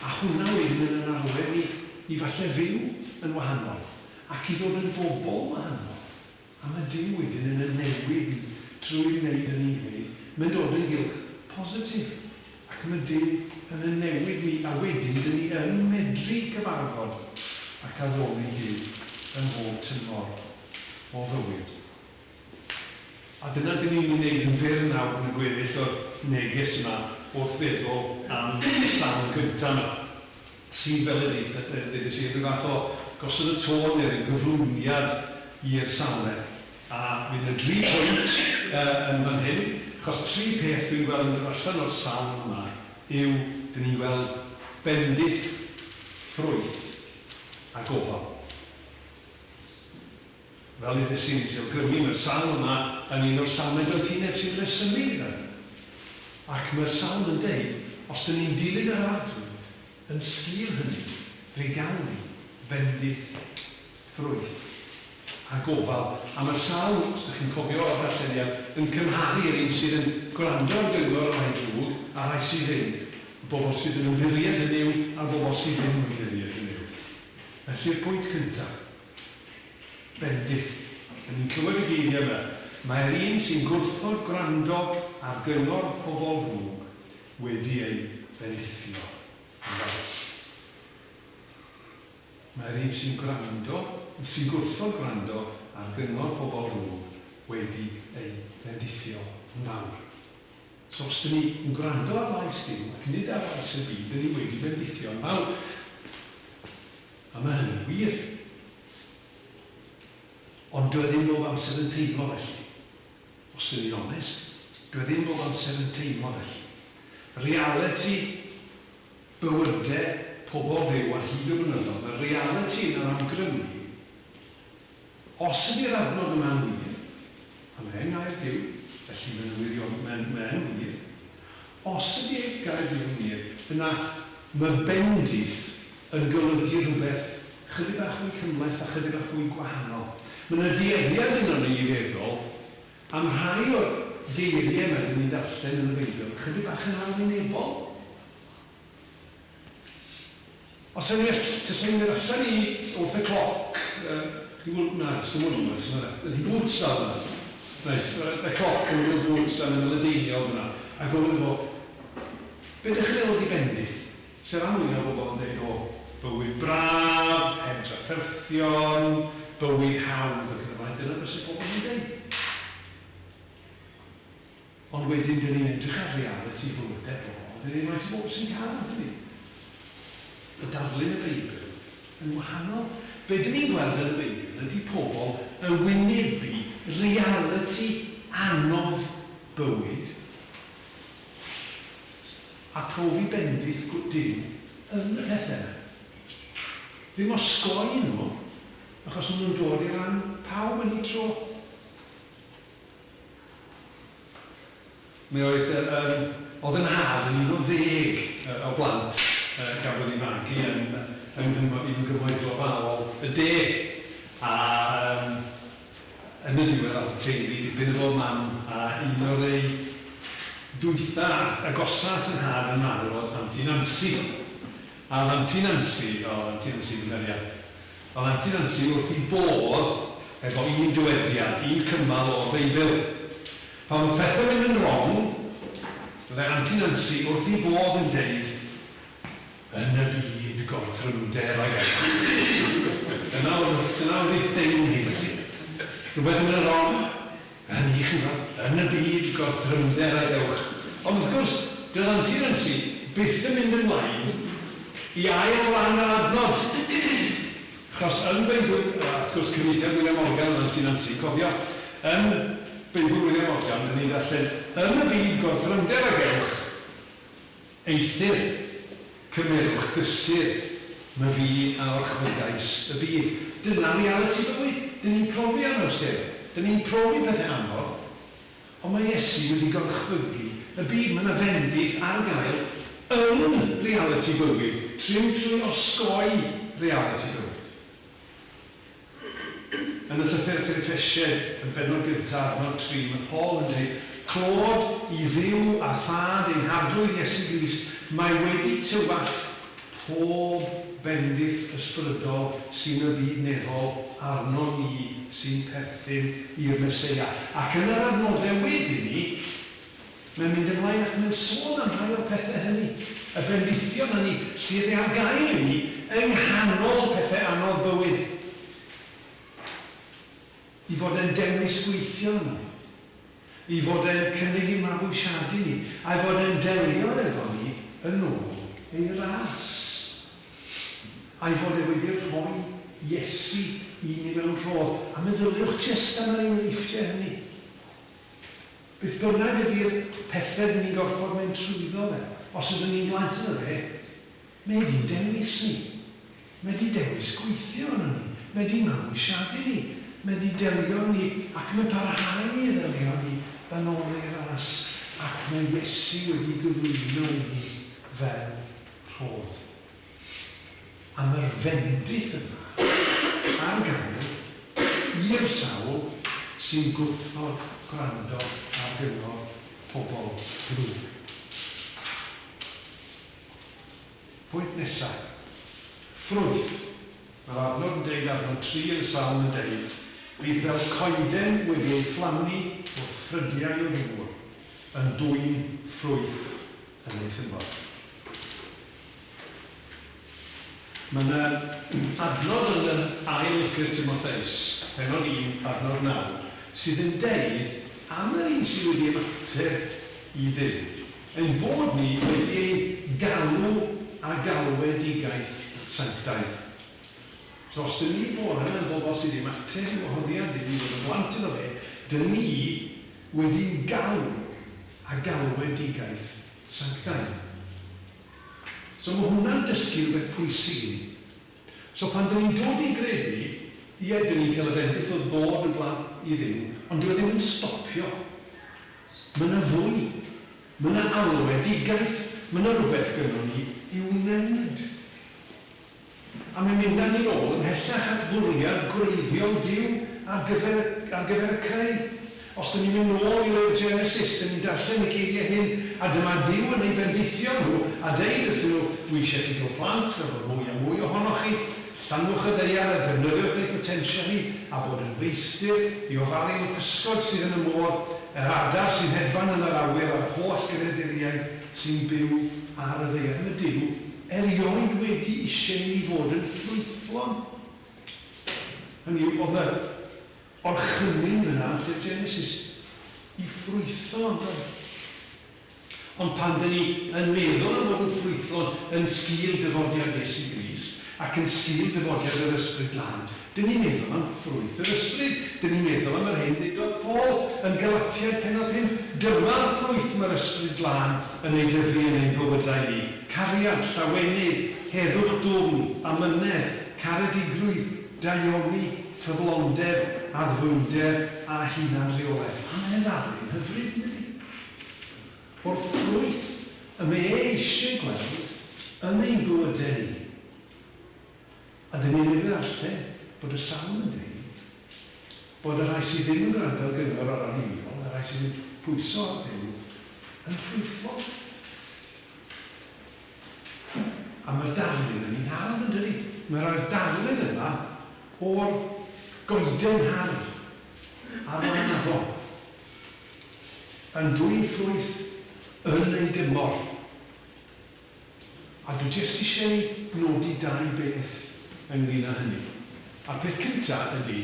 A hwnna wedyn yn yn arwain ni i falle fyw yn wahanol ac i ddod yn bobl wahanol. A mae Duw wedyn yn yn newid ni trwy wneud yn ni'n gwneud. Mae'n dod yn gylch positif. Ac mae Duw yn yn newid ni a wedyn dyn ni yn medru cyfarfod ac addoli Duw ym mhob tymor o fywyd. A dyna dyn ni'n ei wneud yn fyr nawr yn y gweddill o'r neges yma wrth feddwl am y salm gyntaf yma, sydd, fel y ddeudais i, rhyw fath o gosod y tôn neu ryw gyflwyniad i'r salmau. A fydd 'na dri phwynt yn fan hyn, achos tri peth dwi'n gweld yn dod allan o'r salm yma yw, dyn ni'n gweld bendith, ffrwyth a gofal. Fel ddedes i, nes i awgrymu, mae'r salm yma yn un o'r salmau doethineb sy'n rhesymu gyda ni. Ac mae'r salm yn deud, os dyn ni'n dilyn yr Arglwydd, yn sgil hynny, fe gawn ni fendith, ffrwyth a gofal. A mae'r salm, os dych chi'n cofio o'r darlleniad, yn cymharu yr un sydd yn gwrando ar gyngor y rhai drwg a'r rhai sydd ddim, y bobl sydd yn ymddiried yn Nuw a'r bobl sydd ddim yn ymddiried yn Nuw. Felly'r pwynt cyntaf, bendith. Dyn ni'n clywed y geiriau yma, Mae'r un sy'n gwrthod gwrando ar gyngor pobl ddrwg wedi ei fendithio yn fawr. Mae'r un sy'n gwrando, sy'n gwrthod gwrando ar gyngor pobl ddrwg wedi ei fendithio yn fawr. So os dyn ni yn gwrando ar lais Duw ac nid ar lais y byd, dyn ni wedi bendithio yn fawr. A mae hynny'n wir. Ond dyw e ddim bob amser yn teimlo felly. Os dyn ni'n onest, dyw e ddim bob amser yn teimlo felly. Realiti bywyde pobl Dduw ar hyd y blynyddoedd, mae'r realiti yna'n awgrymu, os ydy'r adnod yma'n wir, a mae e'n gair Duw, felly mae'n wirion, mae'n, mae e'n wir, os ydy gair Duw yn wir, yna mae bendith yn golygu rhywbeth chydig bach fwy cymhleth a chydig bach fwy gwahanol. Mae yna dueddiad yno ni i feddwl am rhai o'r geiriau yma dyn ni'n darllen yn y Beibl chydig bach yn arwynebol. Os o'n i all, taswn i'n mynd allan i wrth y cloc, yy, di Wool, na, sdim Woolworths yma, ydi Boots dal yna? Reit, y cloc yn ymyl Boots a'n ymyl y Deiniol fyna, a gofyn iddo fo, be dych chi'n meddwl ydi bendith? Se ran fwya o bobl yn deud, o, bywyd braf, heb drafferthion, bywyd hawdd ac yn y blaen, dyna be sy pobl yn deud. Ond wedyn dyn ni'n edrych ar realiti bywydau pobl, dyn ni'n rhoi bob sy'n cael, yn dyn? Mae darlun y Beibl yn wahanol. Be dyn ni'n gweld yn y Beibl ydy pobl yn wynebu realiti anodd bywyd a profi bendith Duw yn y pethau yna. Ddim osgoi nhw, achos maen nhw'n dod i ran pawb yn eu tro. Mi oedd yym, oedd 'y nhad yn un o ddeg o blant gafodd ei fagu yn yng nghymo- un o gymoedd glofaol y de. A yym, yn y diwedd ath y teulu i dipyn o bob man, a un o'r rei dwytha agosa at 'y nhad yn marw oedd Anti Nansi. A oedd Anti Nansi, o, Anti Nansi gymeriad. Oedd Anti Nansi wrth ei bodd efo un dywediad, un cymal o'r Beibl. Pan oedd pethau'n mynd yn rong, byddai Anti Nansi wrth ei bodd yn deud, Yn y byd gorthrymder a gaeth. Dyna oedd, dyna oedd ei thing hi felly. Rhywbeth yn y wrong, yn i chi'n gwybod, yn y byd gorthrymder a gewch. Ond wrth gwrs, doedd Anti Nansi byth yn mynd ymlaen i ail ran yr adnod. Achos yn Beibl, wrth gwrs cyfieithiad William Morgan oedd Anti Nansi, cofio, yn Beibl William Morgan, dyn ni'n darllen, yn y byd gorthrymder a gewch, Eithr, cymerwch gysur, myfi a orchfygais y byd. Dyna realiti bywyd. Dyn ni'n profi anawster. Dyn ni'n profi pethau anodd. Ond mae Iesu wedi gorchfygu y byd. Mae yna fendith ar gael yn realiti bywyd, tryw trwy osgoi realiti bywyd. Yn y llythyr at yr Effesiaid, yn bennod gyntaf, adnod 3, mae Paul yn dweud, Clod i Dduw a Thad ein Harglwydd Iesu Grist, mae wedi tywallt pob bendith ysbrydol sy'n y byd nefol arnon ni sy'n perthyn i'r Meseia. Ac yn yr adnodau wedyn 'ny, Mae'n mynd ymlaen ac mae'n sôn am rhai o'r pethau hynny, y bendithion hynny sydd ar gael i ni yng nghanol pethau anodd bywyd. I fod e'n dewis gweithio yno, i fod e'n cynnig i'n mabwysiadu ni, a'i fod e'n delio efo ni yn ôl ei ras. A'i fod e wedi rhoi Iesu i ni mewn rhodd. A meddyliwch jyst am yr enghreifftiau hynny. Beth bynnag ydi'r pethe dyn ni'n gorfod mynd trwyddo fe, os ydyn ni'n blant iddo fe, mae e 'di'n dewis ni. Mae 'di dewis gweithio arnon ni. Mae 'di mabwysiadu ni. Mae 'di delio â ni ac mae'n parhau i ddelio â ni yn ôl ei ras ac mae Iesu wedi gyflwyno i ni fel rhodd. A mae'r fendith yma ar gael i'r sawl sy'n gwrthod gwrando ar gyngor pobl ddrwg. Pwynt nesa. Ffrwyth. Mae'r adnod yn deud, adnod 3 yn y Salm yn deud, Bydd fel coeden wedi ei phlannu wrth ffrydiau o ddŵr, yn dwyn ffrwyth yn ei thymor. Mae yna adnod yn yr Ail Lythyr Timotheus, pennod 1, adnod 9, sydd yn deud am yr un sydd wedi ymateb i Dduw, ein bod ni wedi ein galw â galwedigaeth sanctaidd. So os dyn ni bore yma yn bobl sydd wedi ymateb i wahoddiad Duw i fod yn blant iddo fe, dyn ni wedi'n galw â galwedigaeth sanctaidd. So mae hwnna'n dysgu rhywbeth pwysig i ni. So pan dyn ni'n dod i gredu, ie, dyn ni'n cael y fendith o ddod yn blant i Dduw, ond dyw e ddim yn stopio. Mae yna fwy. Mae yna alwedigaeth. Mae yna rhywbeth gynnon ni i'w wneud. A mae'n mynd â ni'n ôl ymhellach at fwriad gwreiddiol Duw ar gyfer ar gyfer y creu. Os dyn ni'n mynd nôl i lyfr Genesis, dyn ni'n darllen y geiriau hyn, A dyma Duw yn eu bendithio nhw, a deud wrthyn nhw, Dwi eisiau chi gael plant, fel bod mwy a mwy ohonoch chi. Llanwch y ddaear a defnyddiwch ei photensial hi, a bod yn feistr i ofalu am y pysgod sydd yn y môr, yr adar sy'n hedfan yn yr awyr a'r holl greaduriaid sy'n byw ar y ddaear. Mae Duw erioed wedi eisiau i ni fod yn ffrwythlon. Hynny yw, oedd 'na orchymyn fyna yn llyfr Genesis i ffrwytho, yn doedd? Ond pan dyn ni yn meddwl am fod yn ffrwythlon yn sgil dyfodiad Iesu Grist ac yn sgil dyfodiad yr Ysbryd Glân, dyn ni'n meddwl am ffrwyth yr Ysbryd. Dyn ni'n meddwl am yr hyn ddeudodd Paul yn Galatiaid pennod 5, Dyma'r ffrwyth mae'r Ysbryd Glân yn ei dyfu yn ein bywydau ni, cariad, llawenydd, heddwch dwfn, amynedd, caredigrwydd, daioni, ffyddlondeb, addfwynder a hunanreolaeth. A mae'n ddarlun hyfryd, yn dydi? O'r ffrwyth y mae e eisiau gweld yn ein bywydau ni. A dyn ni'n ei ddarllen bod y Salm yn dweud bod y rhai sydd ddim yn gwrando ar gyngor yr annuwiol, y rhai sydd yn pwyso ar Dduw, yn ffrwythlon. A mae'r darlun yn un hardd, yn dydi? Mae'n rhoi'r darlun yma o'r goeden hardd ar lan afon, yn dwyn ffrwyth yn ei dymor. A dwi jyst eisiau nodi dau beth ynglyn â hynny. A'r peth cyntaf ydy,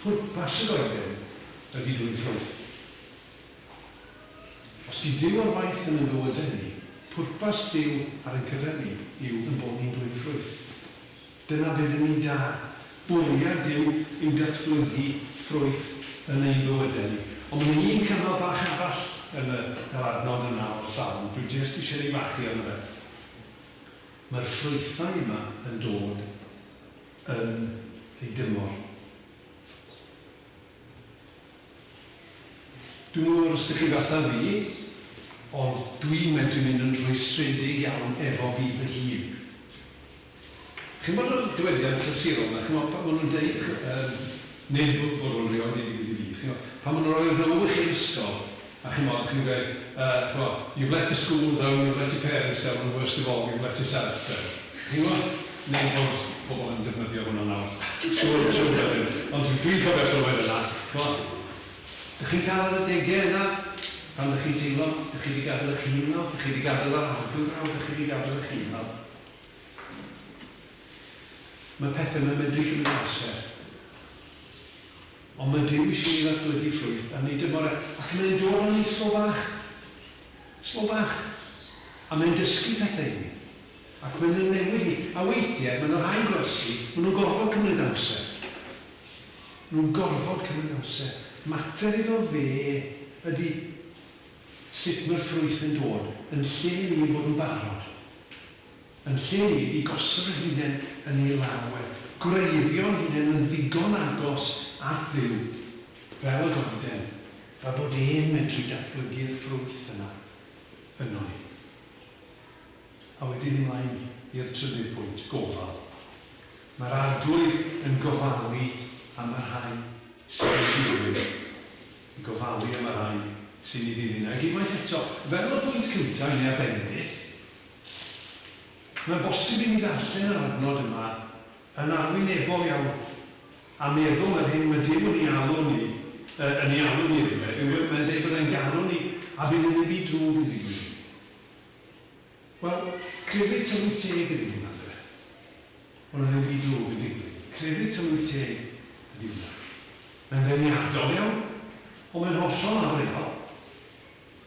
pwrpas y goeden ydy dwyn ffrwyth. Os 'di Duw ar waith yn ein bywydau ni, pwrpas Duw ar ein cyfer ni yw ein bod ni'n dwyn ffrwyth. Dyna be dyn ni'n da. Bwriad Duw yw datblygu ffrwyth yn ein bywydau ni. Ond mae 'na un cymal bach arall yn y yr adnod yna o'r Salm, dwi jyst eisiau ei fachu arno fe. Mae'r ffrwythau yma yn dod yn ei dymor. Dwi'm yn gwybod os dych chi fatha fi, ond dwi'n medru mynd yn rhwystredig iawn efo fi fy hun. Chi'n gwybod yr dywediad clasurol 'na, chimod, pan maen nhw'n deud, yym, nid bod bod o'n rioed 'di digwydd i fi, chimod, pan maen nhw'n rhoi row i chi yn ysgol, a chimod, chi'n gweud, yy, chimod, you've let the school down, you've let your parents down, and worst of all, you've let yourself down. Chi'n gwybod? Nid bod pobl yn defnyddio hwnna nawr. Siŵr, siŵr bod ddim. Ond dwi'n cofio clywed yna. Chimod, dych chi'n cael yr adegau yna pan dych chi'n teimlo, dych chi wedi gadael eich hun lawr, dych chi wedi gadael yr arglwydd lawr, dych chi wedi gadael eich hun lawr. Mae pethau yma'n medru cymryd amser. Ond mae Duw eisiau i ni ddatblygu ffrwyth yn ei dymor e. Ac mae'n dod â ni slo bach. Slo bach. A mae'n dysgu pethau i ni. Ac mae'n ein newid ni. A weithiau, mae 'na rai gwersi, maen nhw'n gorfod cymryd amser. Maen nhw'n gorfod cymryd amser. Mater iddo fe ydy sut mae'r ffrwyth yn dod, yn lle ni fod yn barod. Yn lle ni ydy gosod ein hunain yn ei law e, gwreiddio'n hunain yn ddigon agos at Dduw, fel y goeden, fel bod e'n medru datblygu'r ffrwyth yna yno ni. A wedyn ymlaen i'r trydydd pwynt, gofal. Mae'r Arglwydd yn gofalu am y rhai sy'n ei ddilyn. Yn gofalu am y rhai sy'n ei ddilyn. Ac unwaith eto, fel y pwynt cyntaf neu bendith, mae'n bosib i ni ddarllen yr adnod yma yn arwynebol iawn, a meddwl mae'r hyn mae Duw yn ei alw ni, yn ei alw ni iddo fe, yw mae'n deud bod e'n galw ni a fydd e ddim byd drwg yn digwydd. Wel, crefydd tylwyth teg ydy hwnna, yndyfe? Ond oedd ddim byd drwg yn digwydd. Crefydd tylwyth teg ydy hwnna. Mae'n ddeniadol iawn, ond mae'n hollol afreal,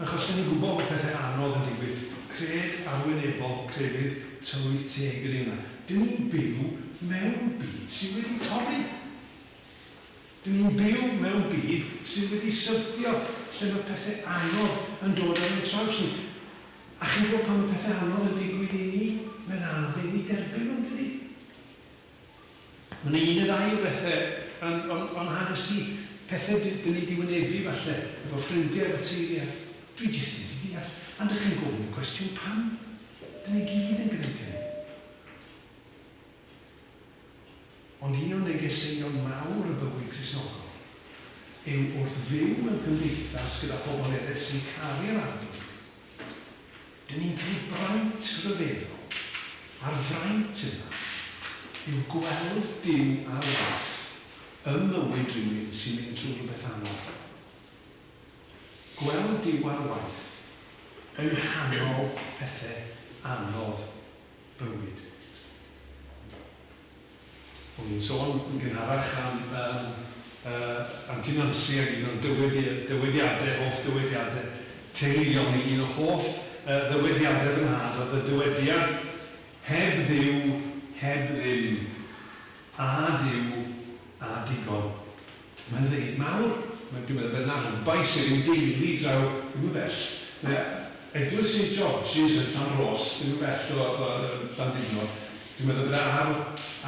achos dan ni'n gwybod bod pethau anodd yn digwydd. Cred arwynebol crefydd tylwyth teg ydy hwnna. Dyn ni'n byw mewn byd sydd wedi torri. Dyn ni'n byw mewn byd sydd wedi syrthio, lle mae pethau anodd yn dod ar ein traws ni. A chi'n gwybod pan mae pethau anodd yn digwydd i ni, mae'n anodd i ni derbyn nhw, yn dydi? Mae yna un neu ddau o bethau yn, o'n, o'n hanes i, pethau dyn ni wedi wynebu falle, efo ffrindiau, efo teulu, a dwi jyst ddim wedi deall. A dych chi'n gofyn y cwestiwn pam? Dyn ni gyd yn gwneud hynny. Ond un o negeseuon mawr y bywyd Cristnogol yw wrth fyw mewn cymdeithas gyda phobl eraill sy'n caru'r Arglwydd, dyn ni'n cael braint ryfeddol, a'r fraint yna yw gweld Duw ar waith ym mywyd rhywun sy'n mynd trwy rhywbeth anodd. Gweld Duw ar waith yng nghanol pethe anodd bywyd. O'n i'n sôn yn gynharach am yym yy Anti Nansi ac un o'n dywedi- dywediadau, hoff dywediadau teuluol ni. Un o hoff yy ddywediadau fy nhad oedd y dywediad 'Heb Dduw, heb ddim, a Duw, a digon'. Mae'n ddeud mawr. Mae'n, dwi'n meddwl bod e'n arfbais i ryw deulu draw ddim yn bell. Mae Eglwys St George's yn Llanrhos, ddim yn bell o, o Llandudno. Dwi'n meddwl bod e ar,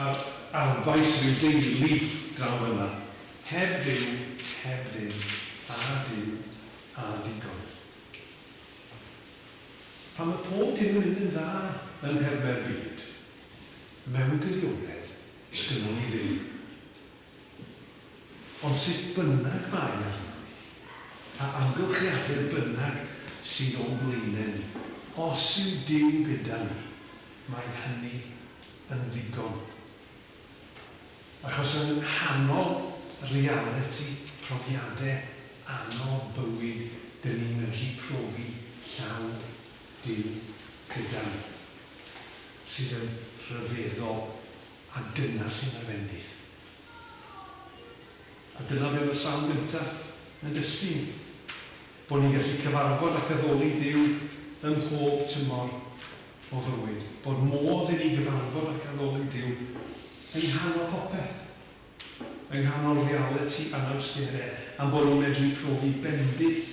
ar arfbais ryw deulu draw fan'na. Heb Dduw, heb ddim, a Duw, a digon. Pan mae pob dim yn mynd yn dda yn nhermau'r byd, mewn gwirionedd, sgynnon ni ddim. Ond sut bynnag mae arnon ni, pa amgylchiadau bynnag sydd o'n blaenau ni, os yw Duw gyda ni, mae hynny yn ddigon. Achos yng nghanol realiti profiadau anodd bywyd dyn ni'n medru profi llaw Duw gyda ni, sydd yn rhyfeddol. A dyna lle mae'r fendith. A dyna be oedd y Salm gyntaf yn dysgu ni. Bod ni'n gallu cyfarfod ac addoli Duw ym mhob tymor o fywyd. Bod modd i ni gyfarfod ac addoli Duw yng nghanol popeth. Yng nghanol realiti anawsterau, a'n bod ni'n medru profi bendith,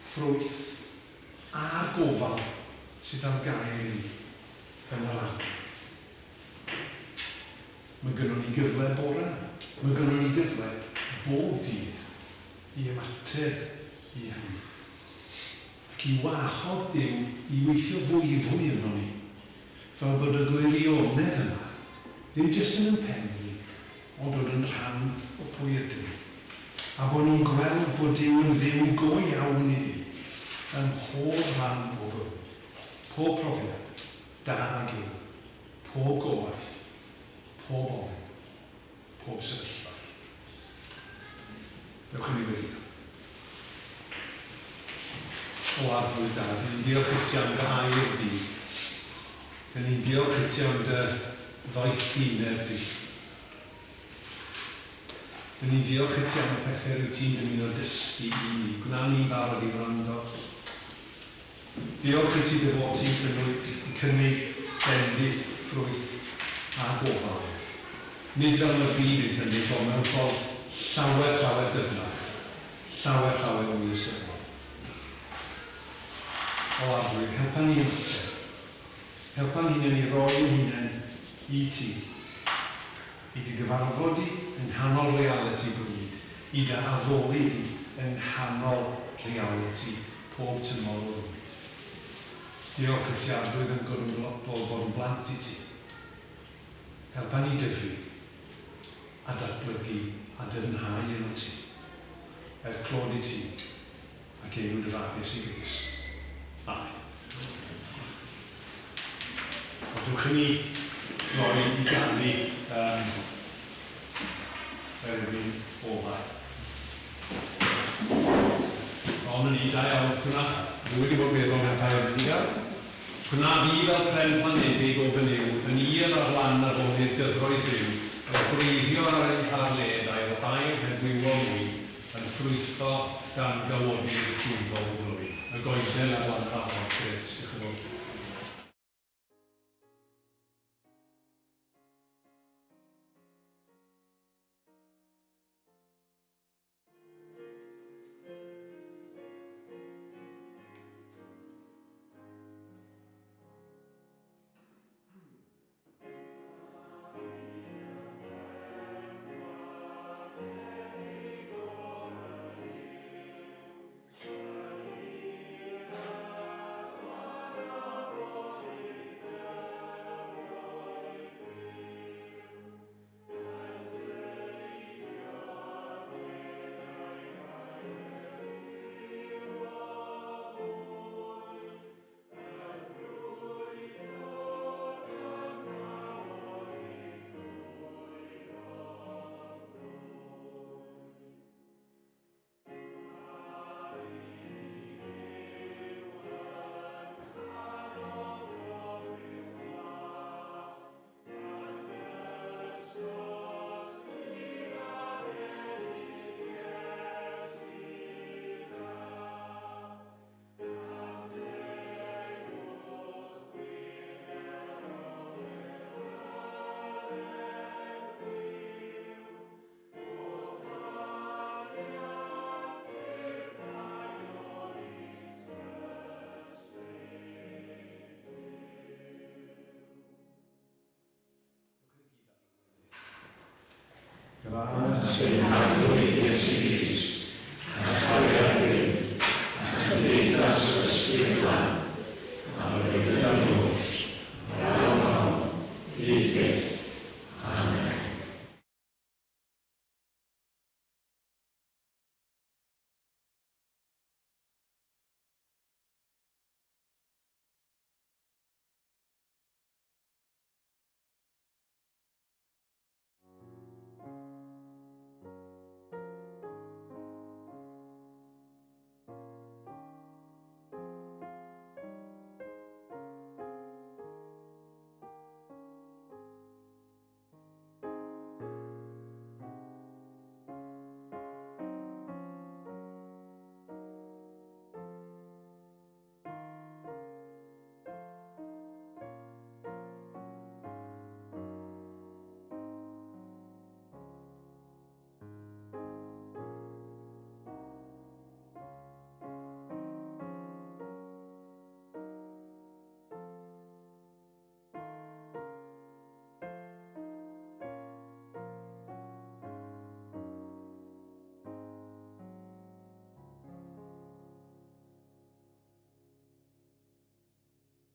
ffrwyth a'r gofal sydd ar gael i ni yn yr Arglwydd. Mae gynnon ni gyfle bore 'ma. Mae gynnon ni gyfle bob dydd i ymateb i hynny. Ac i wahodd Duw i weithio fwyfwy ynon ni, fel bod y gwirionedd yma ddim jyst yn 'yn pen ni, ond dod yn rhan o pwy ydyn ni. A bod ni'n gweld bod Duw yn Dduw go iawn i ni ym mhob rhan o fywyd, pob profiad, da a drwg, pob gobaith, pob ofn, pob sefyllfa. Dewch i ni weddïo. O Arglwydd Dad, 'y ni'n diolch i ti am dy air di. 'Y ni'n diolch i ti am dy ddoethineb di. 'Y ni'n diolch i ti am y pethau rwyt ti'n dymuno dysgu i ni. Gwna ni'n barod i wrando. Diolch i ti dy fod ti'n cynnwys, yn cynnig bendith, ffrwyth a gofal. Nid fel mae'r byd yn cynnig, ond mewn ffordd llawer, llawer dyfnach, llawer, llawer mwy ystyrlon. O Arglwydd, helpa ni ymateb. Helpa ni hunain i roi ein hunain i ti, i dy gyfarfod di yng nghanol realiti byd, i dy addoli di yng nghanol realiti pob tymor o fywyd. Diolch i ti Arglwydd am bod yn blant i ti. Helpa ni dyfu a datblygu a dyfnhau ynot ti, er clod i ti ac enw dy Fab Iesu Grist. Amen. Wel, dewch i ni droi i ganu um, yr emyn ola. O, 'na ni, da iawn. Gwna, dwi wedi bod yn meddwl am pa emyn i gael. Gwna fi fel pren planedig o fy Nuw, yn ir ar lan afonydd dyfroedd byw, fel gwreiddio ar ei ar led a'i ddail heb wywo mwy, yn ffrwytho gan gawodydd dwyfol glwy. Y goeden ar lan yr afon. Grêt, diolch yn fawr. Gras ein Harglwydd Iesu Grist, a chariad Duw, a chymdeithas yr Ysbryd Glân.